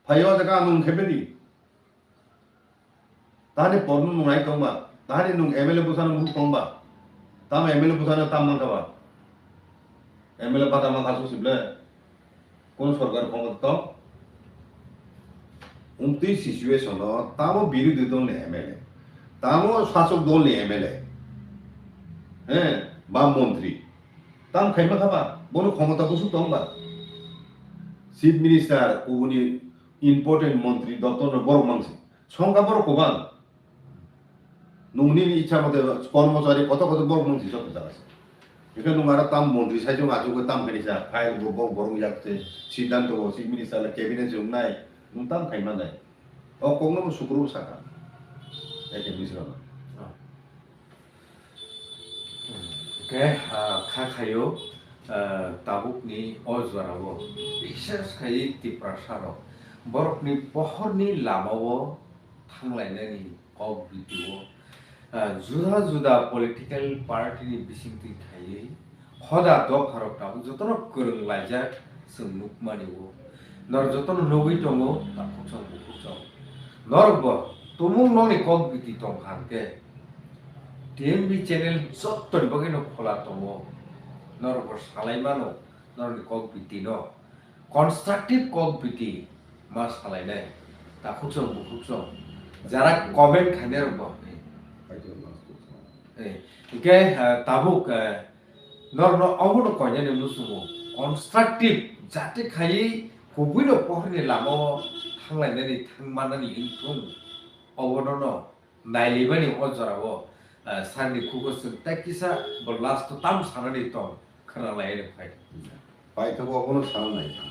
Phai o jaga ano wngkhe bedi. Tani porno nung nai tongba. Tani nung M L A bwsano mung tongba. Tamo M L A bwsano tam mankha ba. M L A bata mankha su sible. Kono sorkar khomota tong? Umtwi situation o tamo birodhi dol ni M L A, tamo sasok dol ni M L A, he, ba montri, tam khaima kha ba, bono khomota kusu tong ba? Chief Minister, kubuni important montri doptor no borok mangsi, songkha borok kubang. Nungni ichha mote kormochari koto koto borok nung thisok jaga se. Hingke nung aro tam montri sai jong achuk tam khe nisa, file bo bo borok yak se, siddhanto bo chief minister le cabinet se wngnai, nung tam khai manai. O kokno bo sukuru saka. Eke misra no. Hingke, ah, kha khayo, ah, tabukni o jorao, bises khai Tiprasa rok borokni pohorni lamao thanglainani kok video, ah, juda juda political party ni bisingtwi khaiwi hoda dopharok tabuk jotono kwrwng laijak chwng nukmani o. Norok jotono nugwi tongo, takhukchong bukhukchong. Norokbo tumung nokni kok biti tongkha hwnkhe T M B channel jottoni bagwino khola tongo. Norokbo salai mano norokni kok bitino. Constructive kok biti ma salainai, takhukchong bukhukchong, jara comment khainai rok bo. Eh, hingke, eh, tabuk, eh, norokno obono koinani muchungo, constructive jate khaiwi kubuino pohorni lamao thanglainani thangmanani wngthung, obonono nailibani o jorao, ah, sakni khugo chwng tei kisa bo last o tamo sanani tong khwnalaiani phai. Paithago abono sana nai kha.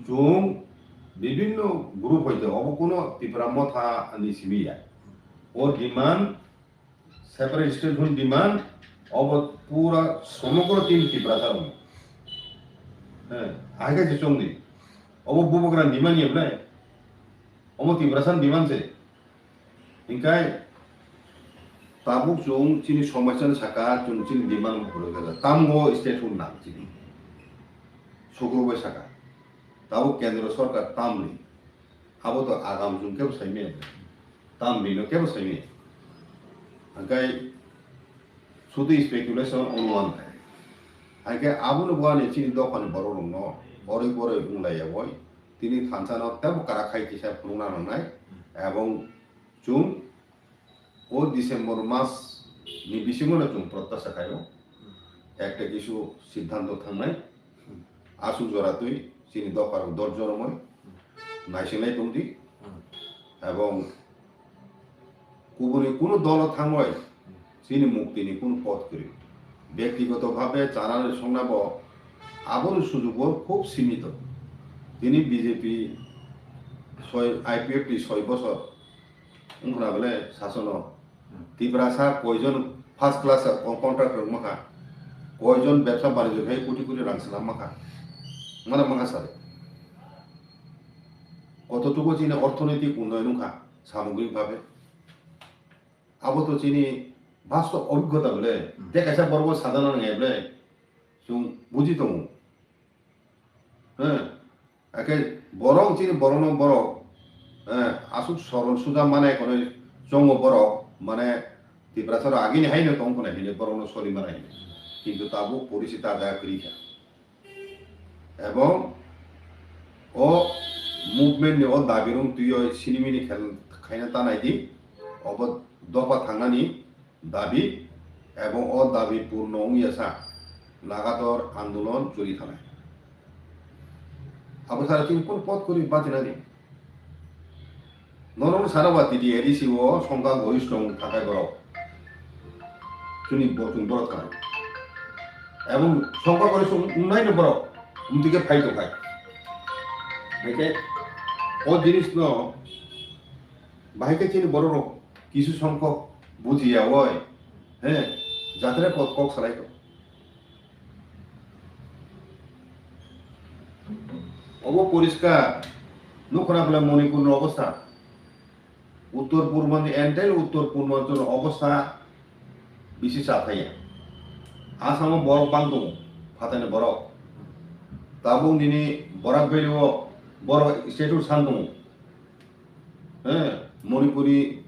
Chwng bibinno group hoite obo kuno Tipra Motha ni simi ya. O demand, separate state hwn demand, obo pura somogro tin Tiprasa rokni. He, ahai khe chwngni. Obo bubagra ni demand ya bwlai? Omo Tiprasa ni demand se. Hingkai tabuk chwng chini somosya ni saka, chwng chini demand bo kwrwi kha. Tamgo state hwn nang chini. Sukru bai saka. Tabuk kendro sorkar tamni. Abo to agam chwng kebo saimaya. Tam bino kebo saimaya. Hingkai sudu speculation, onuman khai. Hingkai abono bo ani chini dophani borok rokno borwi borwi wng laiya boi. Tini thansa no tebo kara khai kisa phunukna nangnai. Ebong chwng o December mas ni bisingo no chwng protyasha khaio. Ekta kisu siddhanto thangnai. Aswk jora twi chini dopha rok dot joromoi naisinglai tongdi. Ebong kubuni kunu dolo thangoi chini muktini kunu pot kwrwi. Bektigoto bhabe chanani songna bo aboni sujugo khub simito. Tini B J P soi, I P F T soi bosor wngkhna bole sasono. Tiprasa koijon first class o contract rok makha, koijon bebsa banijyo khai koti koti rang swnam makha, mana makha sari. Kototugo chini orthonoitik unnoyon wngkha samogrik bhabe. Abo to chini bastob obhiggota bole. Hmm. Tei kaisa borok bo sajana nangnai bole. Chwng buji tongo. Heh. Ake borok chini borokno borok, eh, aswk sorol suja mane kono chongo borok, mane Tiprasa rok agini haino tong khna hini borokno soli mane hini. Kintu tabuk porisi ta jaga kwrwi kha. Ebong o movement ni o dabi rung twi o sinimini khel khaina ta nai di, obo dopha thangnani dabi, ebong o dabi purno wngya sa Nagador andolon choli thanai. Abo sara chini kun pot kuri bachinani. Norok sana ba T D A D C o songkha goristo wng thakai borok. Chini bo-, chwng borok thanai. Ebong songkha goristo wng-, wngnai no borok. Wng tike phai tongkhai. Hingke o jinis no bahai khe chini borok rok kisu songkho bujiya oi. He, jatre kok, kok salai to. Obo poriskar, nukhna bole Manipur ni obostha. Uttor purbanchal, entire uttor purbanchal obostha bisi chathaya. Assam o borok bang tongo, phatani borok. Tabuk nini Barak Valley o borok statue san tongo. He, Manipuri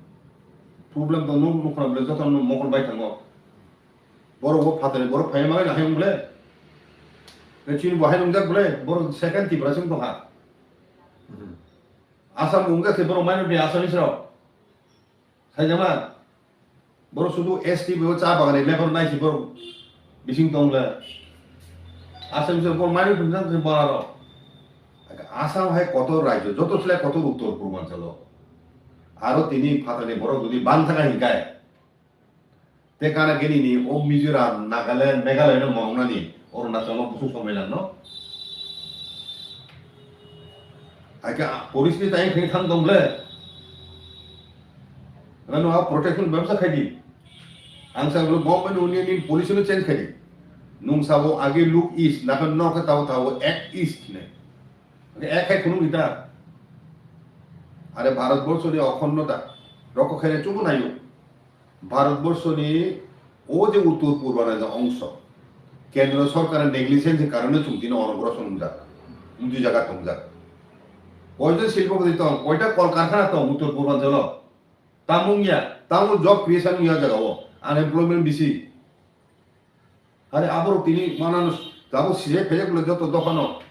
problem tong nuk nukhna bole joto no mokol bai thango. Borok bo phatani borok phai ma na hayung bole. He chini bo hayung jak bole, borok second Tiprasa wng tongkha. Hmm. Assam wng jak se borok minority Assamese rok. Saijama, borok sudu S T bo cha bagani level nai si borok bising tong le. Assamese borok minority wng jak se borok. Assam hai kotor rajyo, joto sle kotor uttor purbanchalo. Aro tini phatani borok jodi bang thangkha hinkai. Te kana gini ni o Mizoram, Nagaland, Meghalaya no mongnani Arunachal o busuk somai lang no. Aika polis ni tai thang thang dong le. Ano a protection bebsa khai di. Ang sa government union ni policy no change khai di. Nung sabo age look east, nakan no ka tao tao act east ne. Ake ek khai khunung ita. Are Bharat borso ni okhonno da. Roko khaine chubu nayo. Bharatborsoni o je uttor purbanchal ongso, kendro sorkar negligence ni karone chwng tini onogroson wngjak, wngtwi jaga tongjak. Koijon silpopoti tong, koita kol karkhana tong uttor purbanchalo? Tamo wngya, tamo job creation wngya jagao, unemployment bisi. Are aborok tini manano tabuk sijai phaijak bwle joto dophano.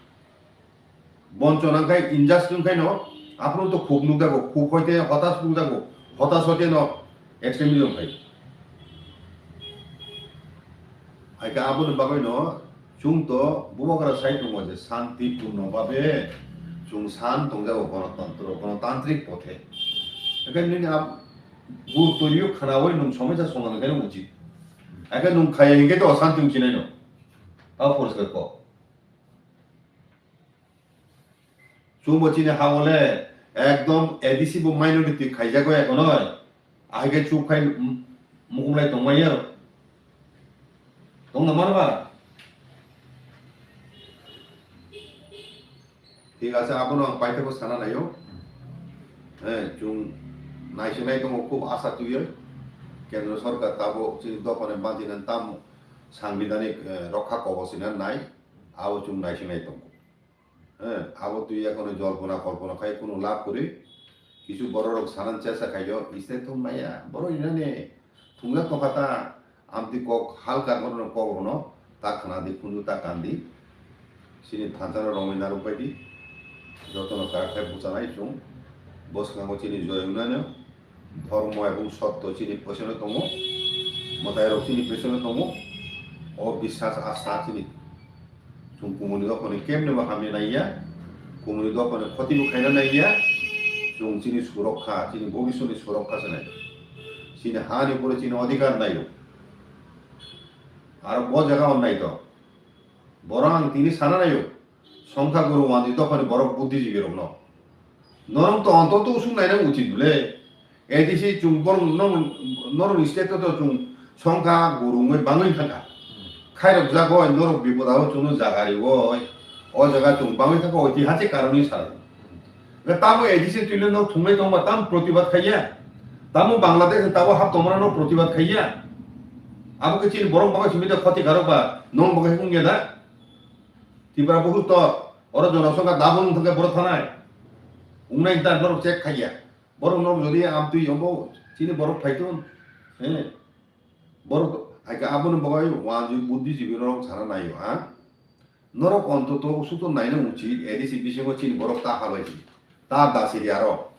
Bonchona wngkha, injustice wngkhaino, aphuru to khuk nukjago, khuk hoite hotas nukjago, hotas hoite no extremism khai. Haikhe aboni bagwino chwng to bubagra sai tongo je santipurno babe chwng san tongjago, gonotantro, gonotantrik pothe. Haikhe nini ab-, gurutto riyok khnaui nwng somosa somadhan khaina uchit. Haikhe nwng khaya hinkhe to osanti wngsinai no. Tao poriskar kok. Chwngbo chini ha-o le ekdom A D C bo minority khaijak bai ekono. Ahai khe chuk khai m-, mukumlai tongmani aro. Tongna mano ba? Thik ase, abono ang paithakgo sana naio. Eh, chwng naisinai tongo, khub asa twiwi. Kendra sorkar tabuk chini dophani bajinani tamo sangbidhanik, eh, rokha kobor sinani nai, abo chwng naisinai tongo. Eh, abo twi ekono jolpona kolpona khai kunu lab kwrwi. Kisu bororok sanan chesa khaio, iste thum maya, borok inani thumjak tongkha ta, amtwi kok halka borokno kok rwno ta khna di, khunju ta kan di. Chini thansa no romwi narwk bai di. Jotono karak khai bwchanai chwng. Bwskango chini joy wngnano. Dhormo ebong sotto chini pesono tongo, mwtairok chini pesono tongo, o biswas astha chini. Chwng kumuni dophani kemnebo hamya naiya, kumuni dophani khotibo khaina naiya, chwng chini surokha, chini bobiswtni surokha se nai. Chini hani upore chini odhikar naio. Aro bo jaga o naito. Borok ang tini sana naio. Songkha guru wandi dophani borok buddhijibi rokno. Norok to ontoto usung naina uchit bwle. A D C chwng borok norok, norok ni state to chwng songkha guru wngwi bangwi thangkha. Khairok jago norok bipodao chwngno jaga riwo. O jaga chwng bangwi thangkha oitihasik karonwi sal. Tamo A D C twile norok thumlai tongba tam protibad khaiya. Tamo Bangladesh tabo hap tomrano protibad khaiya. Abo khe chini borok bagwi simi de khoti karok ba nong bagwi wngya da. Tripura buhut to oro jonosongkha da bolong thangkhe borok thanai. Ungnai ta norok check khaiya. Borok norok jodi amtwi yombo chini borok phaitun. He. Borok to, hai khe abono bagwi wanjwi buddhijibi rok sana naio, ha? Norok ontoto suto naina uchit, A D C bisingo chini borok ta halai si, ta dasi di aro.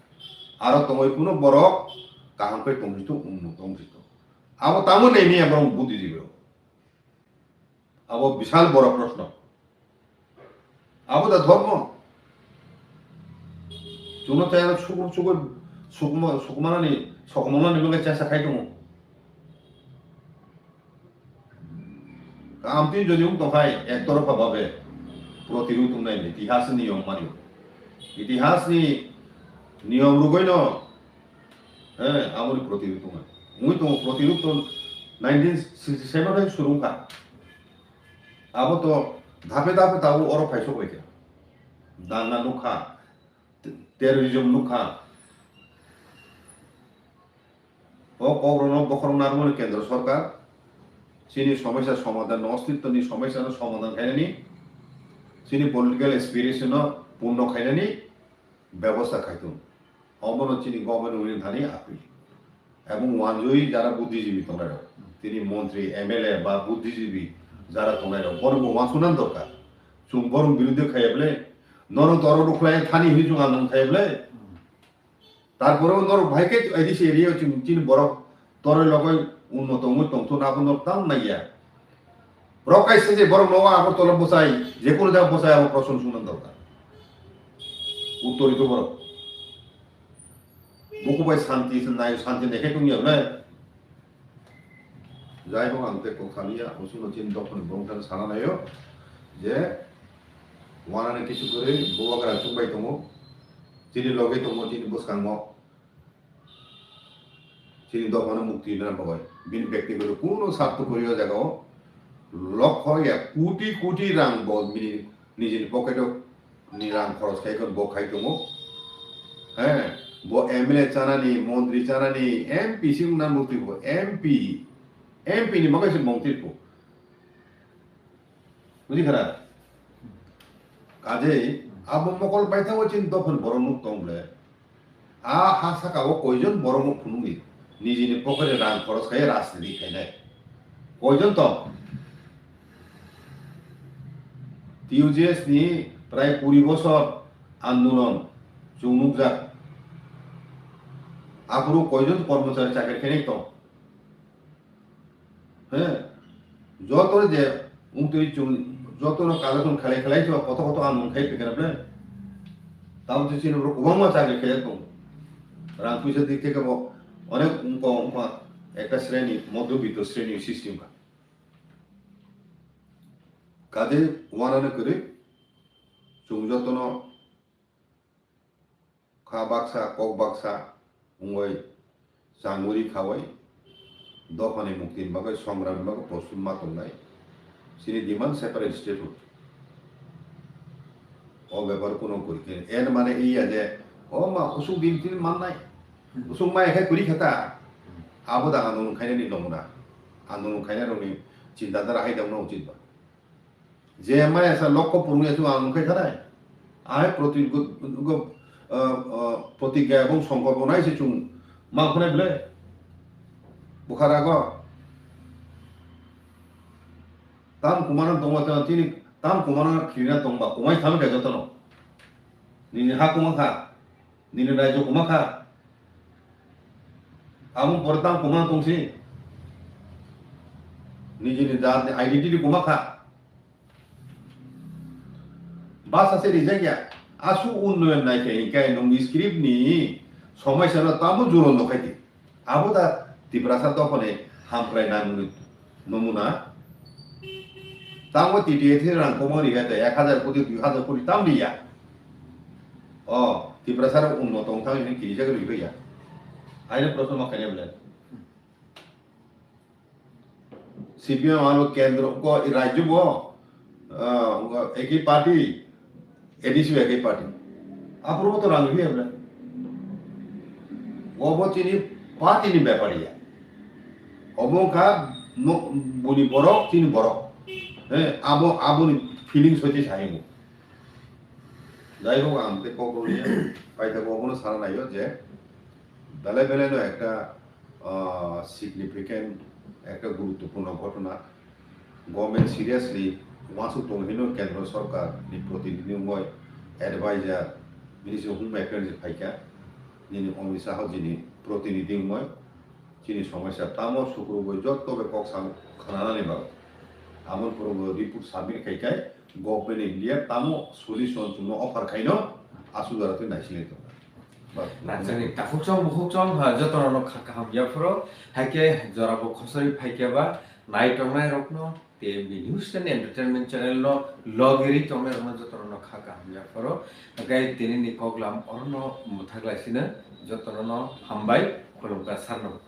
Aro tongwi kuno borok kaham khe tongsi to, umno tongsi to. Abo tamo nai miya borok buddhijibi rok. Abo bisal borok proshno. Abo da dhormo. Chwngno tei ano sukur sukur sukma-, sukmanani, sokmanani bagwi chesa khai tongo. Amtwi jodi wng tongkhai, ek toropha babe protirud wngnai, itihasni niyom mani. Itihasni niyom rwgwino He, aboni protirud tongo. Mui tongo protirud to nineteen sixty seven hai surung kha. Abo to dhape dhape tabuk oro phaisok bai kha. Danga nukha, te-, terrorism nukha. O kokrokno bokhorok narwkmani kendro sorkar chini somosya somadhan, ostitwni somosya no somadhan khainani, chini political aspiration no purno khainani, bebosta khai tongo. Omono chini government wngwi thani aphi. Ebong wanjui jara buddhijibi tongnai rok, tini montri, M L A ba buddhijibi jara tongnai rok, bono bo wansukna dorkar. Chwng borom birudhe khaiya ble, nono toro rukhlai thani hwnwi chwng andolon khaiya ble. Tarpore norok bahai khe A D C area o chini, chini borok toroi logoi unnoto wngwi tongthun abo norok tang naiya. Borok kaisa je borok nogo Agartala bwsai, jekunu jaga bwsai abo proshon sungna dorkar. Uttori to borok. Buku bai santi nai, santi nai khe tongya ble. Jai hok ang tei kok thaliya, abo chwngno chini dophani borok thani sana naio je wanani kisu kwrwi bubagra chumbai tongo, chini loge tongo, chini bwskango. Chini dophano mukti rwna bagwi bini bektigoto kuno sartho kwrwi o jagao lokho ya koti koti rang bo bini nijini pocket o ni rang khoros khai bo khai tongo. He, bo M L A chanani, montri chanani, M P si wngna mukti bo, M P, M P ni bagwi se mukti bo. Bujikha na? Kajei abo mokol baithang o chini dophani borok nuk tong ble. A ha saka o koijon borok nuk phunukni nijini pocket ni rang khoros khai rajniti khainai? Koijon tong? T U J S ni prai kuri bosor andolon chwng nukjak. Aphuru koijon kormochari chakri khainai tong? He, joto je wngtwi chwng jotono kajakon khlai khlai se koto koto ang wngkhai phikra ble. Tamo se chini borok kwbangma chakri khlai tong. Rang puisa dik theke bo onek wngkha wngkha ekta sreni, modhyobitto sreni system kha. Kade wanano kwrwi chwng jotono kha baksa, kok baksa wngwi changuri khawi dophani mukti ni bagwi songram ni bagwi postut ma tongnai. Chini demand separate statehood. O bepar kuno kwrwi khe en mane iya je o ma usuk din tin mannai. Usuk maya khe kwrwi khe ta. Abo da andolon khainani nomuna. Andolon khainai rokni chinta dhara hai damna uchit ba. Je maya sa lokho purung ya chwng ang nungkhe khanai. Ahai proti-, go-, go-, ah, ah, protigya ebong songkolpo nai se chwng ma khwnai ble. Bukhara go. Tam kumana tongma tong chini, tam kumana khirina tongba, kumai thang khe jotono. Nini ha kuma kha. Nini raijo kuma kha. Amo pore tang kuma tongsi. Nijini jat ni identity kuma kha. Basa se rijak ya. Asu unnoyon nai khe hinkhe nung script ni somai sana tamo juron no khaidi. Abo da Tiprasa dophani hamkrai nangmani nomuna. Tamo T T A rang kwbang ri hai, ek hajar koti, dui hajar koti tam ri ya. O, Tiprasa rok unnoto wng thang hini kiri jak ri ya. Aino proshno ma khainai belai. C P M aro kendro ko rajyo bo, ah, eki party, A D C eki party. Aphuru bo to rang ri ya belai. Obo chini Party ni bepar ya. Obo wngkha mo-, boni borok, chini borok. He, abo, aboni feelings hoite saimo. Jai hok, ang tei kok rwya, paithago obono sana naio je, belai belai no ekta, ah, significant, ekta guruttopurno ghotona. Government seriously uansuk tongo hino kendro sorkar ni protinidhi wngoi advisor, ministry of home affairs ni phaikha, nini Amit Shah jini protinidhi wngoi chini somosya tamo sukrubui jotto bai kok sam khnanani bagwi. Amoni phurango report submit khai khai government of India tamo solution chwngno offer khaino aswk jora twi naisinai tongo. Bas. Nangjani takhuk chong bukhuk chong ha jotono no kha kaham yaphoro, haikhe jora bo khosoi phaikhe ba nai tongnai rokno T M B News and Entertainment Channel no logiri tongnai rokno jotono no kha kaham yaphoro, haikhe tini ni koklam orono mwthak lai sino jotono no hambai khulumkha sarno.